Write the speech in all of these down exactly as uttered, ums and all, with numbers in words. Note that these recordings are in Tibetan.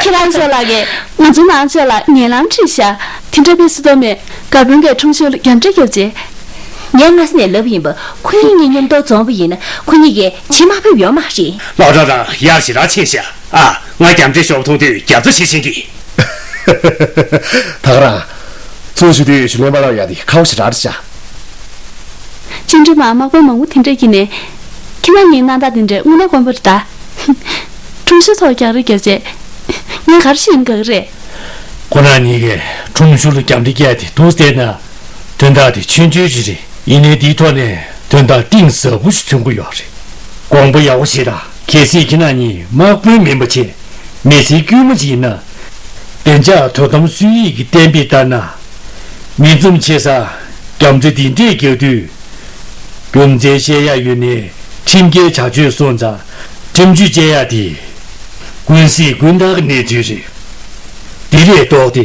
ཁྱེད་རང་ཚོ་ལ་གས་ང་ཚོའི་ནང་ཚོད་ལ་ངན་ལམ་ཁྲིད་ཤག་དེ་འདྲ་བས་སུ་དོ་མེད། དགའ་དཔོན་གྱི་ཁྲོམ་གཞུང་ལ་རྒྱབ་འདྲེ་རྒྱབ་རྗེས། ངས་སྔ་ས་ནས་ལབ་ཡིན་པ། ཁོ་གཉིས་མཉམ་དུ་འཛོམས་པ་ཡིན་ན་ཁོ་གཉིས་ཀྱིས་ཕྱི་མ་ཕེབས་ཡོད་མ་རེད། ལགས་འགྲོ་དང་ཡར་ཞེ་དྲག་ཕྱིན་ཤག་ཨ། ང་རྒྱབ་འདྲེ་ཤོར་མཐོང་དུས་རྒྱབ་རྩ་བྱེད་ཤེས་ཀྱི། ད་ག་རང་། ཚོགས་ཞུ་དུས་ཞུ་ལན་མ་ལབ་ཡ་དེ་ཁག་པོ་ཞེ་དྲག་རེད་ཤག་བཅིངས་འགྲོལ་མ་དམག་དཔོན་མང་པོ་དེ་འདྲས་ཀྱིས་ནས། ཁྱེད་རང་གཉིས་གནང་སྟངས་དེ་འདྲས་དངོས་གནས་དཀོན་པོ་རེད་ད། ཁྲོམ་གཞུང་ཐོག་རྒྱག་རེས་རྒྱབ་བྱས། ངས་ག་རེ་བཤད་ཡིན་དགའ་གི་རེད། ཁོ་རང་གཉིས་ཀས་ཁྲོམ་གཞུང་ལ་རྒྱབ་འདྲེ་བཀལ་ཏེ་འདུག་བལྟས་ན། དོན་དག་དེ་ཆུང་ཆུང་ཞིག་རེད། ཡིན་ནའི་འདིའི་ཐོག་ནས་དོན་དག་གཏིང་ཟབ་པོ་ཞིག་མཚོན་གྱི་ཡོད་རེད། དགོངས་པ་ཡག་པོ་བཞེས་དང་། གལ་སྲིད་ཁྱེད་རང་གཉིས་དམག་དཔོན་མིན་པ་བྱས། མི་སེར་དཀྱུས་མ་ཅིག་ཡིན་ན། བདེ་འཇགས་དོ་དམ་སྲོལ་ཡིག་གི་གཏན་འབེབས་ལྟར་ན། མི་འཛོམས་ཆེ་སར་རྒྱབ་འདྲེ་འདི་འདྲས་རྒྱག་དུས། རྒྱུ་མཚན་བཤད་ཡ་ཡོད་ནའི་ཁྲིམས་འགལ་བྱ་སྤྱོད་སོང་ཙང་ཁྲིམས་གཅོད་བྱེད་ཡ་དེ་ཀུན་གཟིགས་ཀུན་བརྟག་གི་གནས་ཚུལ་རེད། འདི་ལས་ལྡོག་སྟེ་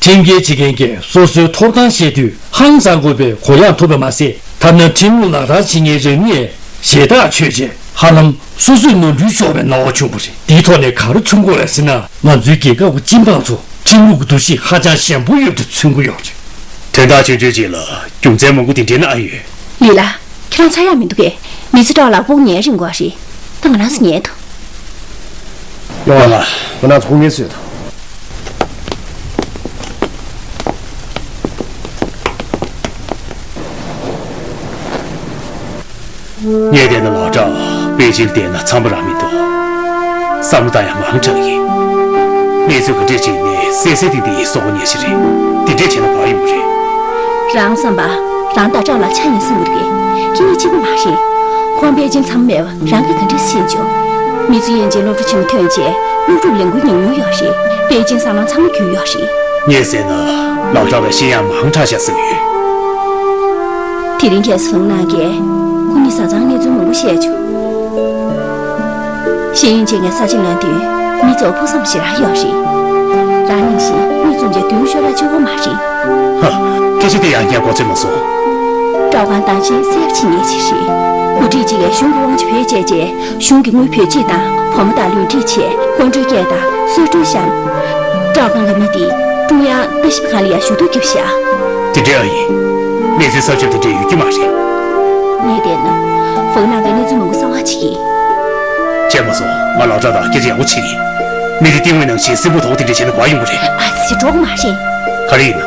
ཁྲིམས་འགལ་བྱེད་མཁན་གྱིས་སོ་སོའི་ཐོབ་ཐང་བཤད་དུས་ཧང་སང་དགོས་པའི་གུ་ཡངས་ཐོབ་པ་མ་ཟད། ཐ་ན་ཁྲིམས་ལུགས་ལག་བསྟར་བྱེད་མཁན་རང་ཉིད་ཞེ་ཐག་ཆོད་རྗེས་ཧ་ལམ་སོ་སོས་ནོར་འཁྲུལ་ཤོར་བའི་སྣང་བ་བྱུང་བ་རེད། འདིའི་ཐོག་ནས་ག་རེ་མཚོན་དགོས་རེད་ཟེར་ན། ང་ཚོའི་རྒྱལ་ཁབ་ཀྱི་སྤྱི་འབངས་ཚོ་ཁྲིམས་ལུགས་ཀྱི་འདུ་ཤེས་ཧ་ཅང་ཞན་པོ་ཡོད་དུ་མཚོན་གྱི་ཡོད་རེད། དོན་དག་ཆུང་ཆུང་ཅིག་ལ་རྒྱུ་མཚན་མང་པོ་དེ་འདྲའི་ནང་ཨ་ཡོད། ལི་ལ། ཁྱེད་རང་ཚ་ཡག་མི་འདུག་གས། མི་ཚེ་ཐོག་ལ་ཕྲུ་གུ་ཉལ་རིང་དགོས་རེད། ད་ང་རང་ཚོ་ཉལ་ཐུབ། ཡོང་ང་། ང་རང་ཚོ་ཁོ་ངལ་གསོས་དང་། ངས་བལྟས་ན་ལགས་གྲོགས། པེ་ཅིན་བལྟས་ན་འཚམ་པོ་རང་མི་འདུག་བསམ་བློ་བཏང་ཡ་མང་དྲགས་ཡིན། གནས་ཚུལ་ག་འདྲས་ཅིག་ནས་གསལ་གསལ་ཐིང་ཐིང་ཡིན་སོགས་ཉེ་ཞིག་རེད། དེ་འདྲས་བྱས་ན་ག་ཡོང་གི་རེད། རང་བསམ་པ། རང་ད་དྲག་ལ་ཆ་ཡིན་གསུང་གི་རེད། ཁྱེད་གཉིས་གཅིག་པ་མ་རེད། ཁོང་པེ་ཅིན་འཚམ་མེད་པ་རང་གིས་ག་འདྲས་ཤེས་བྱུང་། མི་ཚོ་ཡན་ཆད་སློབ་གྲྭ་ཆེན་མོ་ཐོན་རྗེས་སློབ་ཕྲུག་ལས་འགུལ་ཉུང་ཉུང་ཡོད་རེད། པེ་ཅིན་སྲང་ལམ་ཚང་མ་བརྒྱུད་ཡོད་རེད། ངས་ཟེར་ན་ལགས་གྲོགས་ལ་ཤེས་ཡ་མང་དྲགས་ཤག་བསམ་ཡོད། དེ་རིང་ཁྱེད་ཚོ་བུ་ནང་གིས་ཁོ་གཉིས་བཟའ་ཚང་གནས་ཚུལ་མང་པོ་བཤད་བྱུང་། ཤེས་ཡོན་ཅན་གྱི་ས་ཆ་ལ་དུས་མི་ཚོ་ཕུགས་བསམ་ཞེ་དྲག་ཡོད་རེད། རང་ནང་བཞིན་མི་བཙུན་ཆེ་དུས་ཤོར་ར་བཅུག་གི་མ་རེད། ཧ། སྐད་ཆ་དེ་ཡང་སྙན་གོ་ཚོད་མ་སོང་། ཀྲའོ་ཀང་བཏང་ཆེད་སེབ་ཕྱིན་ངེས་ཅིག་རེད། འགོ་ཁྲིད་ཅིག་གིས་གཞུང་གི་དབང་ཆ་བེད་སྤྱད་རྗེས་གཞུང་གི་དངུལ་བེད་སྤྱད་དང་བ་མོ་དང་ལུས་སྒྲིག་ཆེད་ཀོང་ཀྲོའི་སྐད་དང་གསོལ་སྒྲོན་བཤམས། ཀྲའོ་ཀང་གི་མི་དེ་ཀྲུང་དབྱང་ལྟ་ཞིབ་ཁང་ལ་ཡང་ཞུ་གཏུག་བརྒྱབ་ཤག་དེ་འདྲའི་ཨ་ཡིན། གནས་ཚུལ་གསར་ཤོས་དེ་འདྲའི་ཡོད་ཀྱི་མ་རེད། ངས་བལྟས་ན། བོད་ནང་གི་གནས་ཚུལ་མང་པོ་གསང་བ་བྱེད་ཀྱི། བྱས་མ་སོང་། ང་ལགས་གྲོགས་དང་སྐད་ཆ་ཡག་པོ་བྱེད་ཀྱི། མི་དེ་ཏིང་ཝེ་ནང་བཞིན་སྲིན་པོ་དོག་དེ་འདྲ་བྱས་ན་ག་ཡོང་གི་རེད། ཨ་ཙི་འགྲོ་གི་མ་རེད། ག་རེ་ཡིན་ན།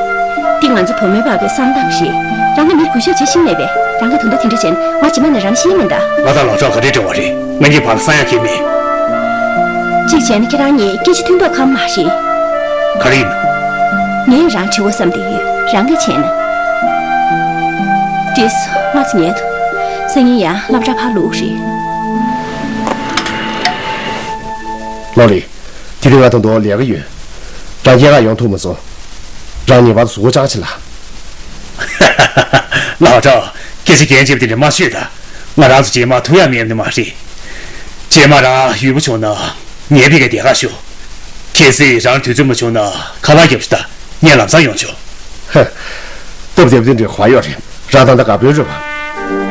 འདི་ང་ཚོ་བུད་མེད་བར་གྱི་བསམ་སྟངས་རེད། རང་གི་མིར་གུས་ཞབས་བྱེད་ཤེས་མེད་པས་རང་གིས་དོན་དག་དེ་འདྲ་བྱས་ན་ང་རྗེས་མ་ནས་རང་ཤེས་མིན་ད། ང་དང་ལགས་གྲོགས་ག་འདྲའི་འབྲེལ་བ་རེད། ང་གཉིས་བར་ལ་གསང་ཡག་གང་ཡང་མེད། གཅིག་བྱས་ན་ཁྱེད་རང་གཉིས་སྐད་ཆ་མཐུན་མདོག་ཁ་པོ་མ་རེད། ག་རེ་ཡིན་ན། ངས་རང་དྲི་བ་བསམ་བསྡད་ཡོད། རང་གིས་བྱས་ན། འགྲིག་སོང་། ང་ཚོ་ཉལ་ཐུབ། སང་ཉིན་ཡང་སློབ་གྲྭ་ཕར་ལོག་རེད། ལོ་ལི། དེ་རིང་ང་དང་དོ་ལས་ཀ་ཡོད། རང་སྐྱེལ་ག་ཡོང་ཐུབ་མ་སོང་། རང་ངེས་པར་དུ་གཟུགས་པོ་བཅག་ཅིག་ལ། ལགས་གྲོགས། སྐད་ཆ་རྒྱན་ཆེ་བ་དེ་འདྲ་མ་ཤོད་ད། ང་རང་ཚོ་རྗེས་མ་ཐུག་ཡ་མེད་ནི་མ་རེད། རྗེས་མ་རང་ཡུལ་པོ་བྱུང་ན་ངའི་ཕ་གིར་བསྡད་ག་ཤོག་གལ་སྲིད་རང་དུས་ཚོད་མ་བྱུང་ན་ཁ་པར་རྒྱོབ་ཤོག་ད། ངས་ལམ་སང་ཡོང་ཆོག་ཧ། སྟབས་བདེ་པོ་དེ་འདྲའི་ག་པར་ཡོད་རེད། རང་ད་ལྟ་དགའ་པོའི་རེད་པ།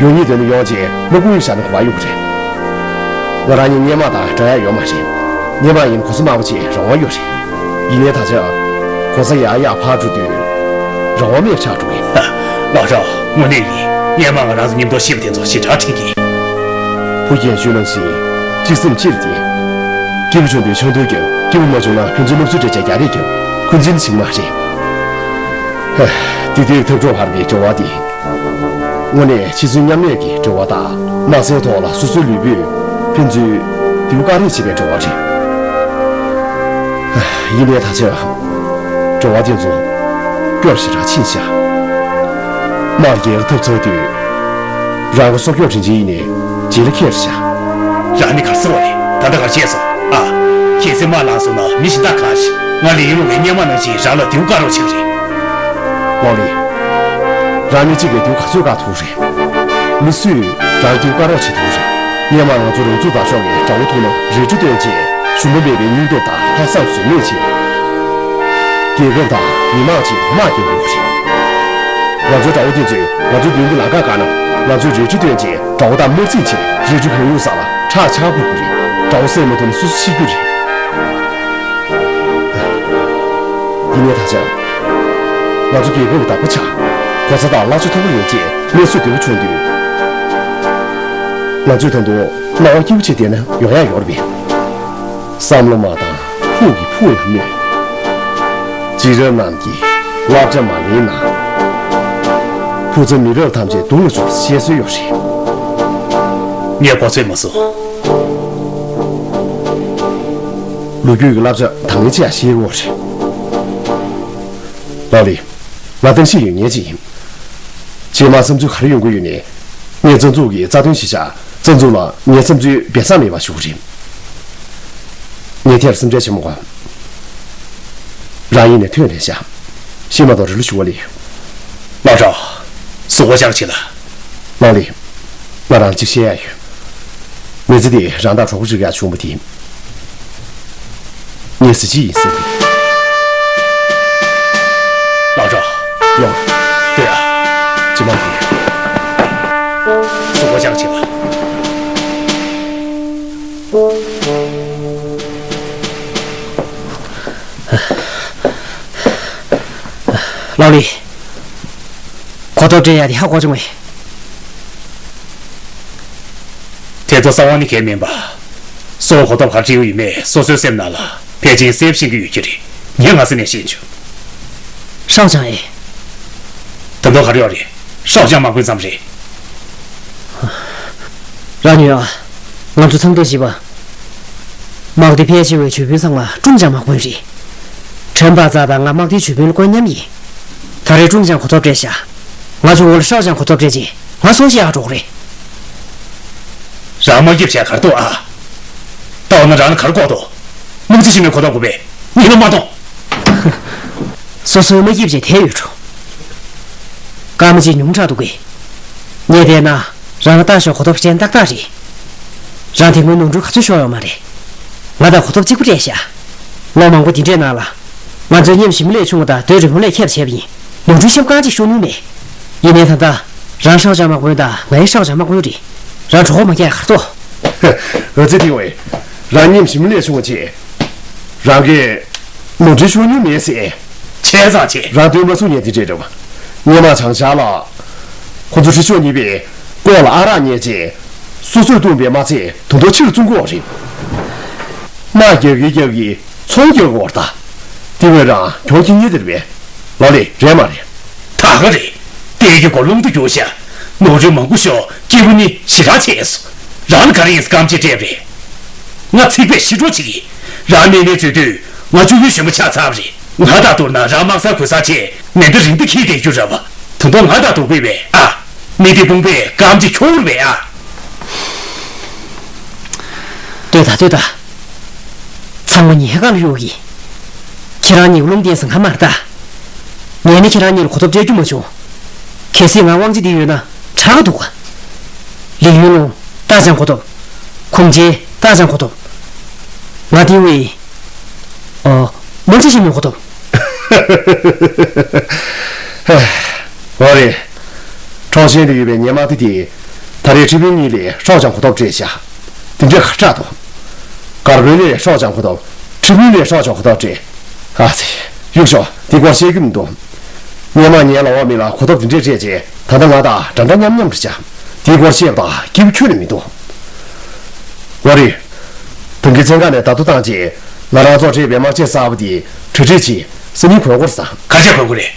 ཡོང་སྙིང་འདོད་ན་ཡོང་རྗེས་མ་སྐུ་ཡོང་བཞག་ན་ག་པར་ཡོང་གི་རེད། ང་རང་གཉིས་སྔོན་མ་དང་འདྲ་ཡ་ཡོད་མ་རེད། སྔོན་མ་ཡིན་གོ་ས་དམའ་པོ་བྱས་རང་དབང་ཡོད་རེད། ཡིན་ནའི་ད་ཆ། གོ་ས་ཡར་ཡར་འཕར་འགྲོ་དུས། རང་དབང་མེད་པ་ཆགས་འགྲོ་གི། ལགས་གྲོགས། དངོས་གནས་ཡིན། སྔོན་མ་ང་རང་ཚོ་མཉམ་དུ་གཤིབ་པ་དེ་ཚོ་ཞེ་དྲག་དྲན་གྱི་ཡིན། བུ་རྒན་གཞོན་ནང་བཞིན་གཅིག་སེམས་གཅིག་ལ་བརྟེན། སྐྱིད་པོ་བྱུང་དུས་ཆང་འཐུང་རྒྱབ། སྐྱིད་པོ་མ་བྱུང་ན་ཕན་ཚུན་སློབ་གསོའི་འབྲེལ་ཆ་རྒྱག་རེས་རྒྱབ། འཁོན་འཛིན་ཞིག་མ་རེད། ཧ། དེ་དུས་འཐབ་གྲོགས་བར་གྱི་འབྲེལ་བ་དེ། དངོས་གནས་འཆི་གསོན་མཉམ་གནས་ཀྱི་འབྲེལ་བ་དང་དམག་སའི་ཐོག་ལ་སོ་སོའི་ལུས་པོས་ཕན་ཚུན་རྡེའུ་བཀག་རེས་བྱེད་པའི་འབྲེལ་བ་རེད། ཡིན་ནའི་ད་ཆ་འབྲེལ་བ་དེ་ཚོ་སྐྱོ་རུ་ཞེ་དྲག་ཕྱིན་ཤག་དམག་ལ་རྒྱལ་ཁ་ཐོབ་ཚར་དུས་རང་གི་སྲོག་སྐྱོབ་དྲིན་ཆེན་ཡིན་ནའི་རྗེས་ལ་ཁྱེར་ཤག་རང་ནི་ག་རེ་ཟེར་བ་རེད། ད་ལྟ་ག་རེ་བྱས་སོང་ཨ། གལ་སྲིད་དམག་ལངས་སོང་ན་མི་གཞན་དག་གང་ཞིག་ང་ལས་ཡུན་རིང་བའི་སྔོན་མ་ནང་བཞིན་རང་ལ་རྡེའུ་བཀག་རོགས་བྱེད་ཀྱི་རེད། ལོ་ལི། རང་ནི་གཅིག་གིས་རྡེའུ་ག་ཚོད་བཀག་ཐུབ་རེད། མི་སུས་རང་རྡེའུ་བཀག་རོགས་བྱེད་ཐུབ་རེད། སྔོན་མ་ང་ཚོ་རང་ཚུགས་དང་ཕྱོགས་ནས་དགྲ་བོ་ཐུག་ན་རལ་གྲི་བཏོན་རྗེས་ཞུམ་པ་མེད་པའི་སྙིང་སྟོབས་དང་ལྷག་བསམ་ཟོལ་མེད་བྱེད། རྒྱལ་ཁབ་དང་མི་དམངས་ཆེད་དུ་དམག་རྒྱག་དགོས་རེད། ང་ཚོའི་དགྲ་བོ་དེ་ཚོས་ང་ཚོའི་མདུན་གྱི་ལམ་ཁ་བཀག་ན་ང་ཚོས་རལ་གྲི་བཏོན་རྗེས་དགྲ་བོ་དག་དམར་འཛིང་བྱེད། རལ་གྲི་གང་ཡོང་ས་ལ་ཁྲག་ཆག་ཕོག་གི་རེད། དགྲ་བོ་བསད་མ་ཐུབ་ན་སོ་སོ་ཤི་རྒྱུ་རེད། ཡིན་ནའི་ད་ཆ། ང་ཚོ་རྒྱལ་ཁབ་ཀྱི་བདག་པོ་ཆགས། གོ་ས་དང་གླ་ཆ་མཐོ་པོ་ཡོད་ཅེས་གནས་ཚུལ་བདེ་པོ་བྱུང་དུས། ང་ཚོས་ད་དུང་སྣང་བ་སྐྱིད་པོ་བྱས་བསྡད་ན་ཡོང་ཡག་ཡོད་རེད་པས། བསམ་བློ་མ་བཏང་ཕུགས་ཀྱི་ཕུགས་ལ་གནོད། རྗེས་རབས་རྣམས་ཀྱིས་བསླབ་བྱ་མ་ལེན་ན། བུ་ཚ་མི་རབས་ཐམས་ཅད་སྡུག་ལ་འཇུག་པ་བཤད་སྲོལ་ཡོད་རེད། ངས་གོ་ཚོད་མ་སོང་། ལོ་རྒྱུས་ཀྱི་བསླབ་བྱ་དང་ལེན་ཅི་ཡང་ཤེས་ཀྱི་ཡོད་རེད། ལགས་ལི། ང་ཐང་ཤེས་ཡོད་མཁན་ཅིག་ཡིན། རྗེས་མ་བསམ་ཚུལ་ག་རེ་ཡོང་གི་ཡོད་ནའི། ངས་རྩ་འཛུགས་ཀྱི་རྩ་དོན་ཞིག་བཞག་རྩ་འཛུགས་ལ་ངའི་བསམ་ཚུལ་སྦས་གསང་མེད་པ་ཞུ་གི་རེད། ངས་དེར་སེམས་ཁྲལ་བྱེད་མ་དགོས། རང་ཡིན་ནས་ཐོན་ལེན་བཞག་ཤེས་མ་གཏོགས་རི་ལུ་ཞུ་བ་ལི། ལགས་སོ། གཟུགས་པོ་ཅག་བྱེད་ལ། ལགས་ལི། ང་རང་ལ་ཅིག་བཤད་ཡ་ཡོད། མི་ཚེ་འདི་རང་དང་གྲོགས་པོ་ཅིག་ཡག་བྱུང་བ་དེ། ངས་གཟི་བརྗིད་ཡིན་ཟེར་གི། ལགས་སོ། ཡོང་། ལྟོས་ཨ། ཅི་མ་རེད། གཟུགས་པོ་ཅག་བྱེད་ལ། ལགས་ལི། གོ་ཐོབ་སྤྲད་ཡ་དེ་ཧ་གོ་བྱུང་བས། དེ་ཚོ་གསང་བ་ནི་གལ་མིན་པ། སོ་གོ་ཐོབ་ག་རེ་སྤྲད་ཡོད་མེད་སོ་སོའི་སེམས་ནང་ལ་ཕལ་ཆེར་གསལ་པོ་ཤེས་ཀྱི་ཡོད་ཀྱི་རེད། ངས་སྔ་ས་ནས་ཤེས་བྱུང་། ཧྲའོ་ཅང་ཨེ། ད་དུང་ག་རེ་ཡོད་རེད། ཧྲའོ་ཅང་དམག་དཔོན་ཙམ་རེད། རང་ཉོན་ཨ། ང་ཚོ་ཚང་མས་ཤེས་པ། དམག་སྡེ་ཕལ་ཆེ་བའི་ཇུས་དཔོན་ཚང་མ་ཀྲུང་ཅང་དམག་དཔོན་རེད། ཁྲེན་པ་ཙ་དང་ང་དམག་སྡེའི་ཇུས་དཔོན་ལ་བསྐོས་མཉམ་ཡིན། ད་རེས་ཀྲུང་ཅང་གོ་ཐོབ་སྤྲད་ཤག་ང་ཚོ་འོག་ལ་ཧྲའོ་ཅང་གོ་ཐོབ་སྤྲད་རྗེས་ང་སོང་ཤེས་ཨ་འགྲོ་གི་རེད། རང་དམག་རྒྱབ་བྱས་གར་འདུག་ཨ། ལྟ་བ་ན་རང་ལ་གར་ལྐོག་འདུག་དམག་སྤྱི་ཆེན་མོའི་གོ་ཐོབ་དགོས་པས་ཉིན་ལ་མ་གཏོང་། སོ་སོའི་མ་སྐྱིད་བྱས་དེ་ཡོད་འགྲོ། སྐར་མ་གཅིག་ཉུང་དྲགས་འདུག་གས། ངས་བལྟས་ན་རང་ལ་ལྟ་ཞོག་གོ་ཐོབ་ཅན་ཏག་ཏག་རེད། རང་དེ་སྔོན་ནོར་འཁྲུལ་ག་ཚོད་ཤོར་ཡོད་མ་རེད། ང་དང་གོ་ཐོབ་གཅིག་པུ་སྤྲད་ཤག་ལོ་མང་པོ་འདི་འདྲའི་ནང་ལ། ང་ཚོའི་མཉམ་ཞི་མི་ལས་ཆུང་བ་དང་སྡོད་རིང་ལས་ཁྱབ་བྱས་པ་ཡིན། ནོར་འཁྲུལ་ཤོབ་གང་ཅིག་ཤོར་མྱོང་མེད། ཡིན་ནའི་ད་ལྟ། རང་ཧྲའོ་ཅང་དམག་དཔོན་དང་ང་ཡི་ཧྲའོ་ཅང་དམག་དཔོན་རེད། རང་གྲོད་ཁོག་མ་སྐྱེས་གར་ཐོག་ཨོ་ཙི་ཏི་ཝེ། རང་མཉམ་ཞི་མི་ལས་ཆུང་བ་བྱས། རང་གིས་ནོར་འཁྲུལ་ཤོར་མྱོང་མེད་ཟེར། བྱས་ཙང་བྱས། རང་དོན་མ་ཚུགས་ཉན་དེ་འདྲས་རེད་བ། སྔོན་མ་བྱང་ཤར་ལ། ཁོ་ཚོ་ཁྲི་ཤོག་གཉིས་པས་ལྐོག་ལ་ཨ་རག་ཉོས་རྗེས། སོ་སོས་བཏུངས་པའི་མ་ཚད་དུང་ཐོག་ཕྱིར་བཙོང་དགོས་པ་རེད། དམག་རྒྱག་གི་རྒྱག་གི་ཚོང་རྒྱག་དགོས་པ་རེད་ད། དེ་བས་རང་གྱོང་ཁྱེར་ཉེན་དེ་རེད་པས། ལོ་ལེ་རེད་མ་རེད། ད་ག་རེད། ལྟས་ཀྱི་སྒོ་རླུང་དུ་རྒྱུག་ཤག་ནོར་འཁྲུལ་མང་པོ་ཤོར་སྐྱིད་པོ་ནི་ཞེ་དྲག་བྱས་སོང་། རང་ལ་ག་རེ་ཡིན་ཟེར་སྐམ་ཆས་སྤྲད་པ་རེད། ང་ཚིག་པས་ཤི་འགྲོ་ཅིག་ཡིན། རང་མེད་མེད་འཛུལ་དུས་ང་གཅིག་པུའི་ཞོན་པ་ཆགས་ཚར་བ་རེད། ང་དང་བསྡུར་ན་རང་དམག་སར་འགོས་སར་བྱས་མེ་མདའ་རིང་མདའ་འཁྱེར་བསྡད་རྒྱུ་རེད་བ། ད་དུང་ང་དང་བསྡུར་དགོས་པས་ཨ། མི་དེ་དཔུང་པས་སྐམ་ཆས་ཁྱོར་བས་ཨ། ལྟོས་དང་ལྟོས་དང་། ཚང་མ་ཉེས་ཁ་ལ་གཡུག་གི། ཁྱེད་རང་གཉིས་ཀ་རླུང་བརྟེན་ཟིན་ཁ་མར་ལྟ། ངས་ནི་ཁྱེད་རང་གཉིས་ལ་གོ་ཐོབ་སྤྲད་རྒྱུ་མ་བྱུང་། གལ་སྲིད་ང་དབང་ཆ་འདི་ཡོད་ན་དྲག་ག་འདུག་ག་ལི་ཡུན་ལུང་ཏ་ཅང་གོ་ཐོབ། གུང་ཅན་ཏ་ཅང་གོ་ཐོབ། ང་ཏིང་ཝེ། ཨོ། མང་ཆེ་ཤིང་མོ་གོ་ཐོབ། འོ་རེད། ཁྲོག་ཤན་དུ་ཡོད་པའི་ངའི་དམག་སྡེ་དེས་ད་རེས་ཁྲི་དཔོན་གཉིས་ལས་ཧྲོག་ཅང་གོ་ཐོབ་སྤྲད་བཞག་དེ་འདྲའི་ཁ་ཁྲག་དང་། གར་དཔོན་ལས་ཧྲོག་ཅང་གོ་ཐོབ། ཁྲི་དཔོན་ལས་ཧྲོག་ཅང་གོ་ཐོབ་སྤྲད། ཨ་ཙི། གཡུག་ཞོག་དེ་སྐོར་བཤད་རྒྱུ་མི་འདུག་སྔོན་མ་ངའི་ལོ་བ་མི་ལ་གོ་ཐོབ་དེ་འདྲས་སྤྲད་རྗེས་ད་ལྟ་ང་དང་འདྲ་འདྲ་མཉམ་མཉམ་རེད་བྱ། དེའི་སྐོར་བཤད་པ་དང་སྐྱིད་པོ་ཁྱོན་ནས་མི་འདུག་འོ་རེད། ད་གིན་མཚན་ཁ་ནས་ད་དུ་བཏང་རྗེས་ང་རང་ཚོ་སྤྲད་པའི་དམག་ཆས་གསར་པ་དེ་གྲ་སྒྲིག་བྱེད། སང་ཉིན་གོན་དགོས་རེད་བསམ། ག་ཚོད་གོན་དགོས་རེད།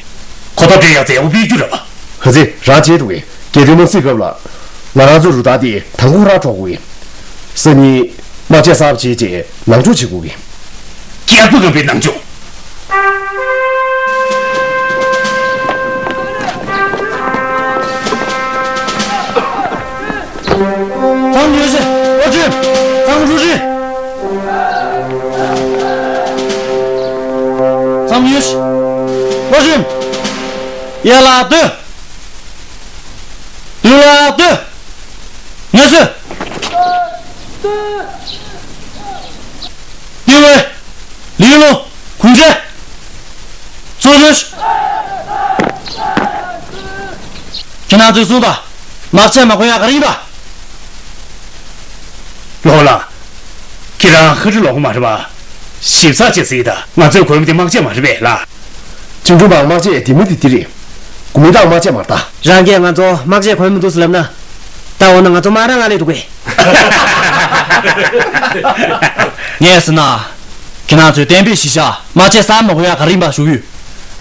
གོ་ཐོབ་སྤྲད་ཡག་མཛད་སྒོ་སྤེལ་རྒྱུ་རེད་བ། ཧ་ཙི་རང་བྱེད་འདུག་གས། རྒྱལ་དོན་དམག་སྲིད་སྐབས་ལ། ང་རང་ཚོའི་རུ་སྟར་དེ་དང་པོ་རང་འཕྲོག་དགོས་ཀྱི། སང་ཉིན། དམག་ཆས་གསར་པ་བྱས་རྗེས་ནང་འཇུག་བྱེད་དགོས་ཀྱི། རྒྱལ་པོ་རྔམ་པའི་ནང་འཇུག་གཙང་ཡོད་ཤེ། ཨོ་ཀྲི། གཙང་རུ་རི། གཙང་ཡོད་ཤེ། ཨོ་ཀྲི། ཡ་ལ་སྡོད། མདུན་ལ་སྡོད། ངལ་གསོ། ཏི་ཝེ། ལི་ལོ། གུང་ཅན། ཚོགས་གཞོན། ཁྱེད་རང་ཚོས་གསུངས་པ། དམག་ཆས་མ་གོན་ཡག་ག་རེ་ཡིན་པ། ལོ་ལ། ཁྱེད་རང་ཁ་ཁྲི་ལོག་མ་རེད་པ། ཞིབ་ཚགས་བྱས་ཟེར་ད། ང་ཚོས་གོན་པ་དེ་དམག་ཆས་མ་རེད་པས་ལ། བཅིངས་འགྲོལ་དམག་དམག་ཆས་དེ་མི་དེ་དེ་རེད། དགུ་མི་དང་དམག་ཆས་མ་རེད་ད། རང་གིས་ང་ཚོ་དམག་ཆས་གོན་མི་འདུག་ཟེར་ལབ་ན། ད་འོ་ན་ང་ཚོ་དམག་ར་ང་ལས་འདུག་གས། ངས་ཟེར་ན། ཁྱེད་རང་ཚོས་གཏན་འབེབས་གཞི་བཞག་དམག་ཆས་གསར་མ་གོན་ཡ་ག་རེ་ཡིན་པ་ཞུ་གི་ཡོད།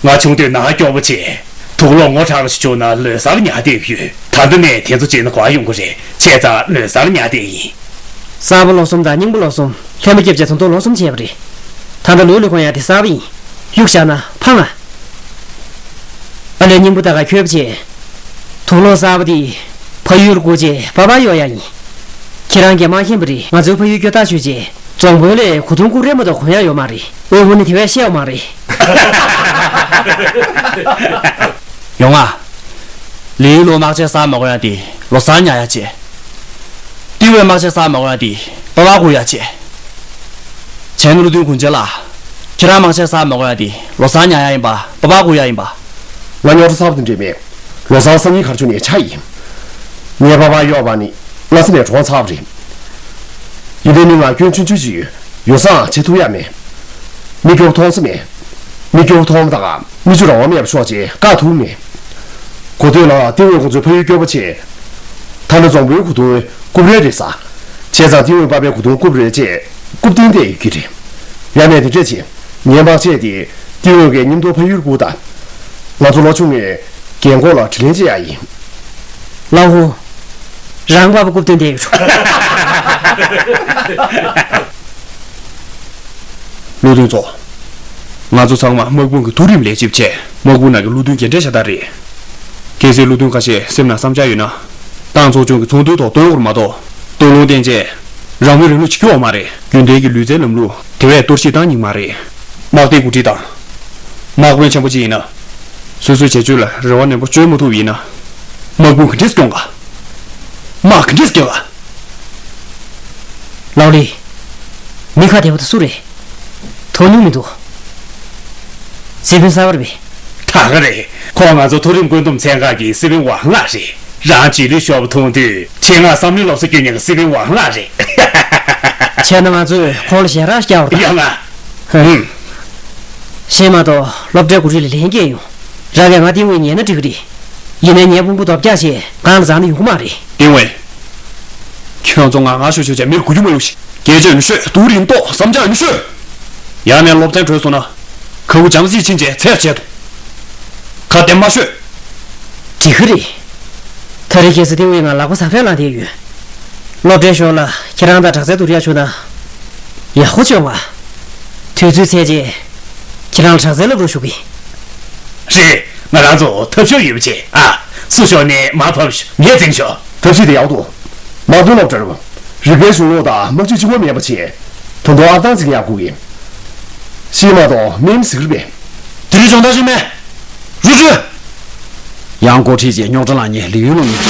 ང་ཆུང་དུས་ནང་སྐྱོ་པོ་བྱས། དུག་ལོག་ངོ་དྲག་ལ་ཞིག་བྱུང་ན་ལོ་གསར་ཉར་བསྡད་ཡོད། ད་ལྟ་ནས་དེ་ཚོ་བྱས་ན་ག་ཡོང་གི་རེད། བྱས་ཙང་ལོ་གསར་ཉར་བསྡད་ཡིན། གསར་པ་ལོ་གསུམ་དང་རྙིང་པ་ལོ་གསུམ་ལྷན་པ་སྐྱབས་བཅས་དོན་ཐོག་ལོ་གསུམ་བྱས་པ་རེད། ད་ལྟ་ལུས་ལ་གོན་ཡ་དེ་གསར་པ་ཡིན། གཡུག་བཞག་ན་ཕངས་ང་། ཨ་ལས་རྙིང་པ་ད་ག་ཁྱོད་པ་བྱས། དུག་ལོག་གསར་པ་དེ་ཕ་ཡུལ་སྐུ་རྗེས་པ་པ་གཡོག་ཡ་ཡིན། ཁྱེད་རང་གིས་མ་མཁྱེན་པ་རེད། ང་ཚོའི་ཕ་ཡུལ་སྐྱོ་ཐག་ཆོད་རྗེས་རྫོང་དཔོན་ལས་གོས་ཐུང་རྐུབ་རེ་མ་གཏོགས་གོན་ཡ་ཡོད་མ་རེད། ཨོ་བུ་ནི་དེ་བས་བཤད་ཡོད་མ་རེད། ཡོང་ང་། ལི་ཡུལ་ལོ་དམག་ཆས་གསར་མ་གོན་ཡ་དེ་ལོ་གསར་ཉར་ཡ་བྱས། ཏི་ཝའི་དམག་ཆས་གསར་མ་གོན་ཡ་དེ་པ་པ་བསྐུར་ཡ་བྱས། བྱས་ན་བློ་མཐུན་གུང་རྒྱལ་ལགས། ཁྱེད་རང་དམག་ཆས་གསར་མ་གོན་ཡ་དེ་ལོ་གསར་ཉར་ཡ་ཡིན་པ་པ་པ་བསྐུར་ཡ་ཡིན་པ། ང་རྙོག་དྲ་གསར་པ་དེ་འདྲས་མེད། ལོ་གསར་སང་ཉིན་གར་བྱུང་ནས་ཆ་ཡིན། ངའི་པ་པ་གཡོག་པ་ནི་སྔ་ས་ནས་གྲོངས་ཚར་བ་རེད། ཡིན་ནའི་ང་སྐྱོན་ཆུང་ཆུང་ཅིག་ཡོད། ཡོ་བསྲང་བྱེད་ཐུབ་ཡ་མེད། མི་སྐྱོ་པོ་མཐོང་ས་མེད། མི་སྐྱོ་པོ་མཐོང་བ་དང་མི་ཆུ་རང་དབང་མེད་པ་ཤོག་ཅེས་བཀག་ཐུབ་མེད། གོ་ཐོས་ལ་ཏི་ཝའི་ཁོང་ཚོའི་ཕ་ཡུལ་སྐྱོ་པོ་བྱས། ད་ནི་རྫོང་དཔོན་གོས་ཐུང་རྐུབ་རེ་རེད་ཟ། བྱས་ཙང་ཏི་ཝའི་པ་པའི་གོས་ཐུང་རྐུབ་རེ་བཅས་རྐུབ་སྟེང་བསྡད་ཡོད་ཀྱི་རེད། ཡང་ན་དེ་འདྲས་བྱས། ངའི་དམག་ཆས་དེ་ཏི་ཝའི་གི་མཉམ་དུ་ཕ་ཡུལ་བསྐུར་དང་། ང་ཚོ་ལོ་ཆུང་ངས་རྒན་འཁོགས་ལ་དྲིན་ལན་འཇལ་ཡ་ཡིན། ལའོ། རང་པ་པ་རྐུབ་སྟོན་བསྡད་ཡོད་འགྲོ། བློ་མཐུན་ཚོ། ང་ཚོ་ཚང་མ་དམག་དཔུང་གི་མཐོ་རིམ་ལས་བྱེད་བྱས། དམག་དཔུང་ནང་གི་བློ་མཐུན་རྒན་གྲས་ཤ་སྟག་རེད། གལ་སྲིད་བློ་མཐུན་ཁ་ཤས་སེམས་ནང་བསམ་འཆར་ཡོད་ན། ཏང་ཚོགས་ཆུང་གི་ཚོགས་འདུའི་ཐོག་བཏོན་དགོས་མ་གཏོགས། སྟོང་ལུང་བསྟན་བྱས། རང་མོས་རང་ལུགས་བྱེད་རྒྱུ་ཡོད་མ་རེད། རྒྱུན་ལྡན་གྱི་ལུས་རྩལ་ལམ་ལུགས་དེ་བས་གཏོར་བཤིག་བཏང་སྙིང་མ་རེད། དམག་སྡེའི་འགོ་ཁྲིད་དང་། དམག་དཔོན་ཆེན་པོ་གཅིག་ཡིན་ན། སོ་སོའི་བྱ་སྤྱོད་ལ་རེ་བ་ནན་པོ་བཅོལ་མ་ཐུབ་པ་ཡིན་ན། དམག་དཔུང་ག་འདྲས་སྐྱོང་ག་དམག་ག་འདྲས་སྐྱོང་ག་ལའོ་ལི། མི་ཁ་བདེ་པོ་དེ་སུ་རེད། མཐོང་མྱོང་མི་འདུག་སི་ཕིན་གསར་པ་རེད་པས། ད་ག་རེད། ཁོང་ང་ཚོ་མཐོ་རིམ་བཀོད་འདོམས་ཚན་ཁག་གི་སི་ཕིན་ཝང་ལགས་རེད། རང་རྗེས་ལུས་ཤོར་བ་མཐོང་དུས་ཆེད་མངགས་བསམ་བློའི་སློབ་གསོ་སྐྱོན་མཁན་གྱི་སི་ཕིན་ཝང་ལགས་རེད། བྱས་ན་ང་ཚོས་ཁོང་ལ་ཞལ་རག་བརྒྱབ་པ་དང་། ཡོང་ང་། ཧུམ། ཤེས་མ་གཏོགས་སློབ་གྲྭའི་འགོ་ཁྲིད་ལ་ལན་སྐྱེལ་ཡོང་། རང་གིས་ང་ཏིང་ཝེ་ཉན་ན་འགྲིག་གི་རེད། ཡིན་ནའི་ངའི་དཔུང་པ་རྡོ་བཀྱག་བྱས་གང་ལ་བཟང་ན་ཡོང་གི་མ་རེད། ཏིང་ཝེ། ཁྱོད་ཚོ་ང་ང་ཤོད་ཤོད་བྱས་མིར་གུ་རྒྱུ་མ་ལུག་ཤི། སྐད་ཆ་ཡོད་ན་ཤོད། སྡུག་རིང་ཏོག་བསམ་འཆར་ཡོད་ན་ཤོད། ཡང་ནས་སློབ་ཚན་གྲོལ་སོང་ན། ཁ་ཁུ་འཇམ་སིག་ཕྱིན་བྱས་ཚེ་བྱེད་དོ། ཁ་བདེ་མ་ཤོད། འགྲིག་གི་རེད། ད་རེས་ཁ་སང་ཏིང་ཝེ་ང་ལག་པ་ཟ་ཕན་ལངས་བསྡད་ཡོད། སློབ་གྲྭའི་ཞོར་ལ་ཁྱེད་རང་དང་དྲག་རྩལ་བསྡུར་ཡག་བྱུང་ན། ཡག་པོ་བྱུང་བ། དུས་ཚོད་ཚར་རྗེས། ཁྱེད་རང་ལ་དྲག་རྩལ་བསླབ་རོགས་ཞུ་གི། རེད། ང་རང་ཚོ་ཐབས་ཤོར་ཡོད་པ་བྱས་ཨ། སུ་ཤོར་ནས་མར་བབས་ཤོག་ངས་འཛིང་ཤོག་ཐབས་ཤེས་དེ་ཡག་འདུག་དམག་དོན་སློབ་གྲྭར། རིག་པའི་གཞུང་ལུགས་དང་དམག་སྤྱོད་གཅིག་པ་མེད་པ་བྱས། ད་དུང་ཨར་ཐང་འཛིན་ཡག་དགོས་ཀྱི། ཤེས་མ་གཏོགས་སྨན་ཟིག་རེད་པས། དེ་རིང་སྦྱོང་བརྡར་ཞིག་མེད། རུ་ཁྲུ། ཡང་འགོ་ཁྲིད་ཀྱིས་རྙོག་དྲ་ལངས་ཉེན་ལི་ཡུལ་ལོ་ཉིན།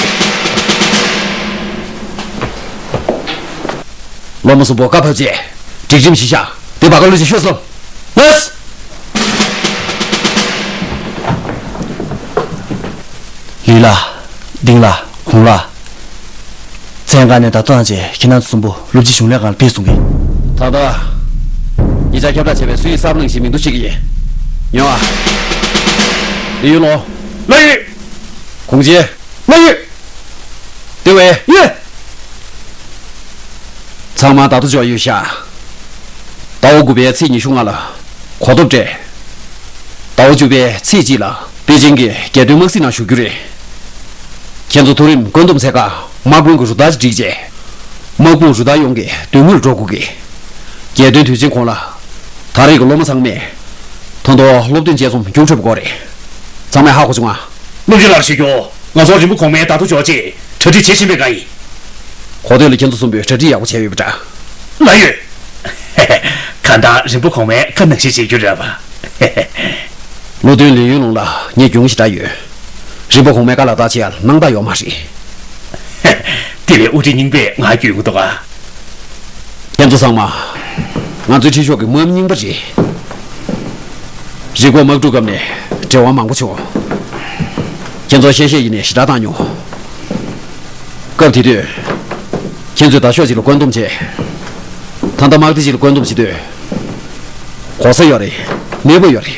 སློབ་མ་གསུམ་པོ་བཀའ་ཕེབས་རྗེས་སྒྲིག་ཁྲིམས་གཞི་བཞག་དེ་བར་སྐབས་ལོ་ཆེ་ཤོས་སློབ། ལགས། ལི་ལགས། ལྡིང་ལགས། གུང་ལགས། མཚན་གང་ནས་ད་ལྟ་ཐམས་ཅད་ཁྱེད་རྣམ་ཚོ་གསུམ་པོ་སློབ་སྤྱི་གཞུང་ལས་ཁང་ལ་ཕེབས་སོང་གི། ད་ལྟ། ཉེ་ཆར་ཁྱབ་བསྒྲགས་བྱས་པའི་སྲོལ་ཡིག་གསར་པ་ནང་བཞིན་མིང་ཐོ་ཕྱེ་གི་ཡིན། ཉོ་ཨ། ལི་ཡུལ་ལོ། ལགས་ཡོད། གུང་ཅེ། ལགས་ཡོད། ཏེ་ཝེ། ཡོད། ཚང་མ་ད་དུ་འཇོག་ཡོད་ཤག་ཟླ་བ་དགུ་པའི་ཚེས་ཉི་ཤུ་ལྔ་ལ་གོ་ཐོབ་སྤྲད། ཟླ་བ་བཅུ་པའི་ཚེས་གཅིག་ལ་པེ་ཅིང་གི་རྒྱལ་དོན་དམག་སྲིད་ནང་ཞུགས་རྒྱུ་རེད། ཁྱེད་ཚོ་མཐོ་རིམ་བཀོད་འདོམས་ཚན་ཁག་དམག་དཔོན་གྱི་རུ་སྟར་ཅིག་བསྒྲིགས་རྗེས། དམག་དཔུང་རུ་སྟར་ཡོངས་ཀྱི་མདུན་ངོས་འགྲོ་དགོས་ཀྱི། རྒྱལ་སྟོན་དུས་ཆེན་གོང་ལ། ད་རེས་ཀྱི་སློབ་མ་ཚང་མས། ད་དུང་སློབ་སྟོན་དཔྱད་རྩོམ་རྒྱུགས་འཕྲོད་པ་དགོས་རེད། ཚང་མས་ཧ་གོ་བྱུང་ང་། སློབ་སྤྱི་ལགས་ཞུ་རྒྱུ། ང་ཚོ་རིམ་པ་གོང་མའི་ཟླ་ཐོ་འཇོག་ཆེད་གྲ་སྒྲིག་བྱེད་བཞིན་པའི་སྒང་ཡིན། གོ་ཐོས་ལ་ཁྱེད་ཚོ་གསུམ་པོས་གྲ་སྒྲིག་ཡག་པོ་བྱས་ཡོད་པ་འདྲ། ལགས་ཡོད། གང་ལྟར་རིམ་པ་གོང་མའི་བཀའ་ནང་བཞིན་བྱེད་རྒྱུ་རེད་པ། བློ་མཐུན་ལི་ཡུན་ལུང་ལ་ངས་རྒྱུས་ཞེ་དྲག་ཡོད། རིམ་པ་གོང་མའི་བཀའ་ལག་བསྟར་བྱེད་ཡ་ལ་སྣང་དག་ཡོད་མ་རེད། དེ་ལས་དབུ་ཁྲིད་རྙིང་པས་ང་སྐྱོན་གྱི་འདུག་ག་ཁྱེད་ཚོ་ཚང་མ། ང་ཚོའི་ཁྲི་གཤོག་གི་དམག་མི་རྙིང་པ་རེད། རི་མགོ་དམག་འཁྲུག་སྐབས་ནས་འབྲེལ་བ་མང་པོ་བྱུང་། ཁྱེད་ཚོ་བཤད་བཤད་ཡིན་ནས་ཞེ་དྲག་བཏང་མྱོང་། སྐབས་དེ་དུས། ཁྱེད་ཚོས་ད་ཕྱོགས་གཅིག་ལ་བཀོད་འདོམས་བྱས། ད་ལྟ་དམག་སྡེ་གཅིག་ལ་བཀོད་འདོམས་བྱེད་དུས། གོ་ས་ཡོད་རེད། གནས་བབ་ཡོད་རེད།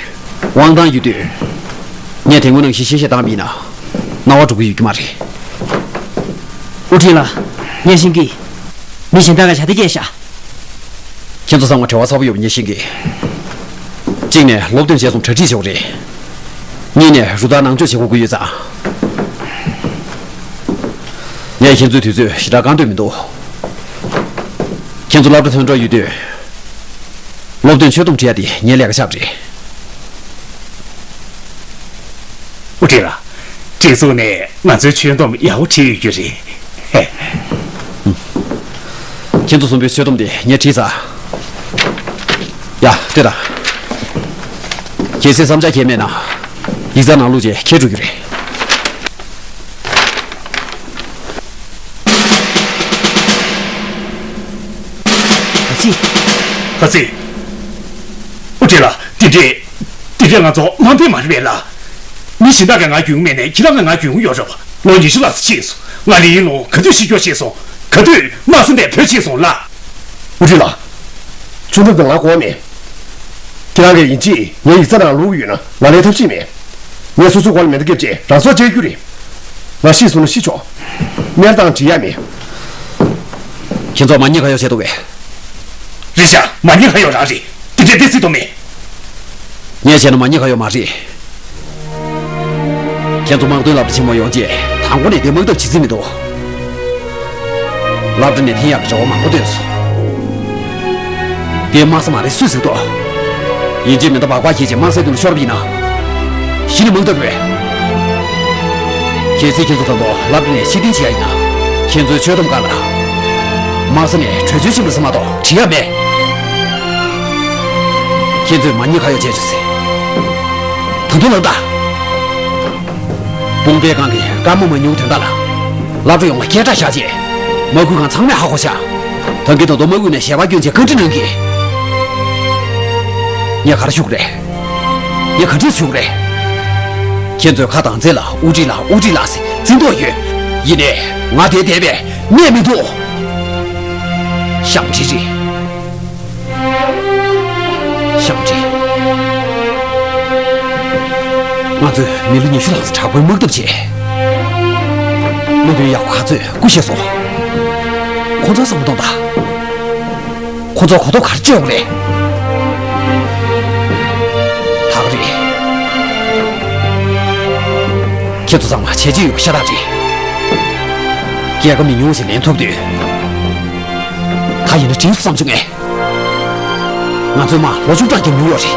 དབང་ཐང་ཡོད་དུས། ངས་དེ་སྔོན་ནང་བཞིན་གཤེ་གཤེ་བཏང་བ་ཡིན་ན། སྣང་བ་འགྲོ་གི་ཡོད་ཀྱི་མ་རེད། ཨུ་ཁྲིན་ལགས། ངས་ཤེས་ཀྱི། མི་གཞན་དག་ག་བྱ་དེ་སྐྱེལ་ཤག་ཁྱེད་ཚོ་ཚང་མ་བྲེལ་བ་ཚ་པོ་ཡོད་པ་ངས་ཤེས་ཀྱི། གཅིག་ནས་སློབ་སྟོན་བྱས་སོང་གྲ་སྒྲིག་བྱེད་དགོས་རེད། གཉིས་ནས་རུ་སྟར་ནང་འཇོག་བྱེད་དགོས་ཀྱི་ཡོད་ཙང་། ངས་ཁྱེད་ཚོའི་དུས་ཚོད་ཞེ་དྲག་བཀང་འདོད་མི་འདུག་ཁྱེད་ཚོ་སློབ་གྲྭ་ཐོན་འགྲོ་ཡོད་དུས། སློབ་སྟོན་ཆོད་སྡོམ་བྲིས་ཡ་དེ་ངའི་ལས་ཀ་ཆགས་པ་རེད། ཨུ་ཁྲིན་ལགས། སྒྲིག་འཛུགས་ནས་ང་ཚོའི་ཆོད་སྡོམ་ཡག་པོ་བྲིས་ཡོད་རྒྱུ་རེད། ཁྱེད་ཚོ་གསུམ་པོའི་ཆོད་སྡོམ་དེ་ངས་བྲིས་ཚར། ཡ། ལྟོས་དང་། གལ་སྲིད་བསམ་འཆར་གང་ཡང་མེད་ན། ཡིག་ཚང་ནང་བླུགས་རྗེས་འཁྱེར་འགྲོ་རྒྱུ་རེད། ཧ་ཙི། ཧ་ཙི། ཨུ་ཁྲིན་ལགས། དེ་འདྲས། དེ་འདྲས་ང་ཚོ་དམའ་འབེབས་མ་རེད་པས་ལགས། མི་གཞན་དག་གིས་ང་གྱོན་གྱི་མེད་ནའི་ཁྱེད་རང་གིས་ང་གྱོན་གྱི་ཡོད་རེད་པ། ལོ་ཉི་ཤུ་ལྷག་ཙམ་ཕྱིན་སོང་། ང་ལི་ཡིན་ལུང་ག་དུས་ཕྱིར་འགྱངས་བྱས་སོང་། ག་དུས་དམག་ས་ནས་བུད་ཕྱིན་སོང་ལགས། ཨུ་ཁྲིན་ལགས། ཆོད་སྡོམ་དེ་ང་དགོས་མེད། ཁྱེད་རང་གིས་ཡིན་གཅིག་ངའི་ཡིག་ཚང་ནང་བླུགས་ཡོད་ན་ང་ལས་ཐབས་ཤེས་མེད། ངས་སོ་སོའི་མགོ་ལ་མེ་མདའ་བརྒྱབ་རྗེས་རང་སྲོག་བཅད་རྒྱུ་རེད། ང་ཤི་སོང་ན་ཤི་ཆོག་མནན་སྟངས་འགྲིག་ཡ་མེད། ཁྱེད་ཚོ་མ་ཉེས་ཁ་གཡོག་བྱས་འདུག་གས། རེད་ཤག་མ་ཉེས་ཁ་གཡོག་རང་རེད། དེ་འདྲའི་བདེ་སྲིད་དུ་མེད། ངས་བྱས་ན་མ་ཉེས་ཁ་གཡོག་མ་རེད། ཁྱེད་ཚོ་དམག་དོན་སློབ་གྲྭ་ཆེན་མོ་ཡོང་རྗེས་དང་པོ་ནས་དེ་དམག་འཐབ་བྱེད་རྩིས་མི་འདུག་སློབ་གྲྭ་ནས་འཐེན་ཡག་གི་རེ་བ་མང་པོ་བཏོན་སོང་། དེ་དམག་ས་མ་རེད་སུས་ཟེར་འདུག་ཡིན་གཅིག་མིན་ད་སྦག་སྦག་བྱས་རྗེས་དམག་སའི་མདུན་ལ་ཤོར་བ་ཡིན་ན། གཞི་ནས་དམག་འཐབ་རེད། གལ་སྲིད་ཁྱེད་ཚོ་ད་དུང་སློབ་གྲྭ་ནས་ཕྱིར་འཐེན་བྱེད་ཡ་ཡིན་ན། ཁྱེད་ཚོའི་ཆོད་སྡོམ་སྒང་ལ། དམག་ས་ནས་བྲོས་བྱོལ་ཕྱིན་པ་ཟེར་མ་གཏོགས་བྲིས་ཡ་མེད། ཁྱེད་ཚོས་མ་ཉེས་ཁ་གཡོག་བྱས་བྱུང་ཟེར། ད་དུང་ལབ་ད། དཔུང་པའི་སྒང་གི་བཀའ་མོལ་མ་ཉུང་དོན་དག་ལ། སློབ་གྲྭ་ཡོངས་ལ་སྐད་གྲགས་བཞག་རྗེས། དམག་ཁུལ་ཁང་ཚང་མས་ཧ་གོ་ཤག་ད་གིན་ད་དུང་དམག་ཨུད་ནས་ཞལ་པར་བསྐྱོན་བྱས་བཀའ་འདྲི་གནང་གི། ངས་ག་རེ་ཞུ་དགོས་རེད། ངས་ག་འདྲས་ཞུ་དགོས་རེད། ཁྱེད་ཚོས་ཁ་དང་རྩེ་ལ་ཨུ་ཀྲི་ལགས་ཨུ་ཀྲི་ལགས་ཟེར་འཛིན་དོགས་ཡོད། ཡིན་ནའི་ང་དེ་བསྡད་པས་གནས་མི་ཐུབ། ཞབས་འདྲེན་རེད། ཞབས་འདྲེན། ང་ཚོས་མི་ལོ་ཉི་ཤུ་ལྷག་ཙམ་དྲག་པོའི་དམག་འཐབ་བྱས། བློ་མཐུན་ཡག་པོ་ག་ཚོད་སྐུ་གཤེགས་སོང་། ཁོ་ཚོ་བསམ་བློ་གཏོང་དང་། ཁོ་ཚོ་གོ་རྟོགས་ག་རེ་སྤྲད་ཡོད་རེད། ད་ག་རེད། ཁྱེད་ཚོ་ཚང་མ་བྱས་རྗེས་ཡོད་པ་ཤ་སྟག་རེད། སྐྱེས་སྐར་མི་ཉུང་ཞིག་ལེན་ཐུབ་དུས། ད་ཡིན་ན་འགྲིག་སོང་བསམ་བྱུང་ངས། ང་ཚོས་དམག་ལོ་བཅུ་ཕྲག་བརྒྱབ་མྱོང་ཡོད་རེད།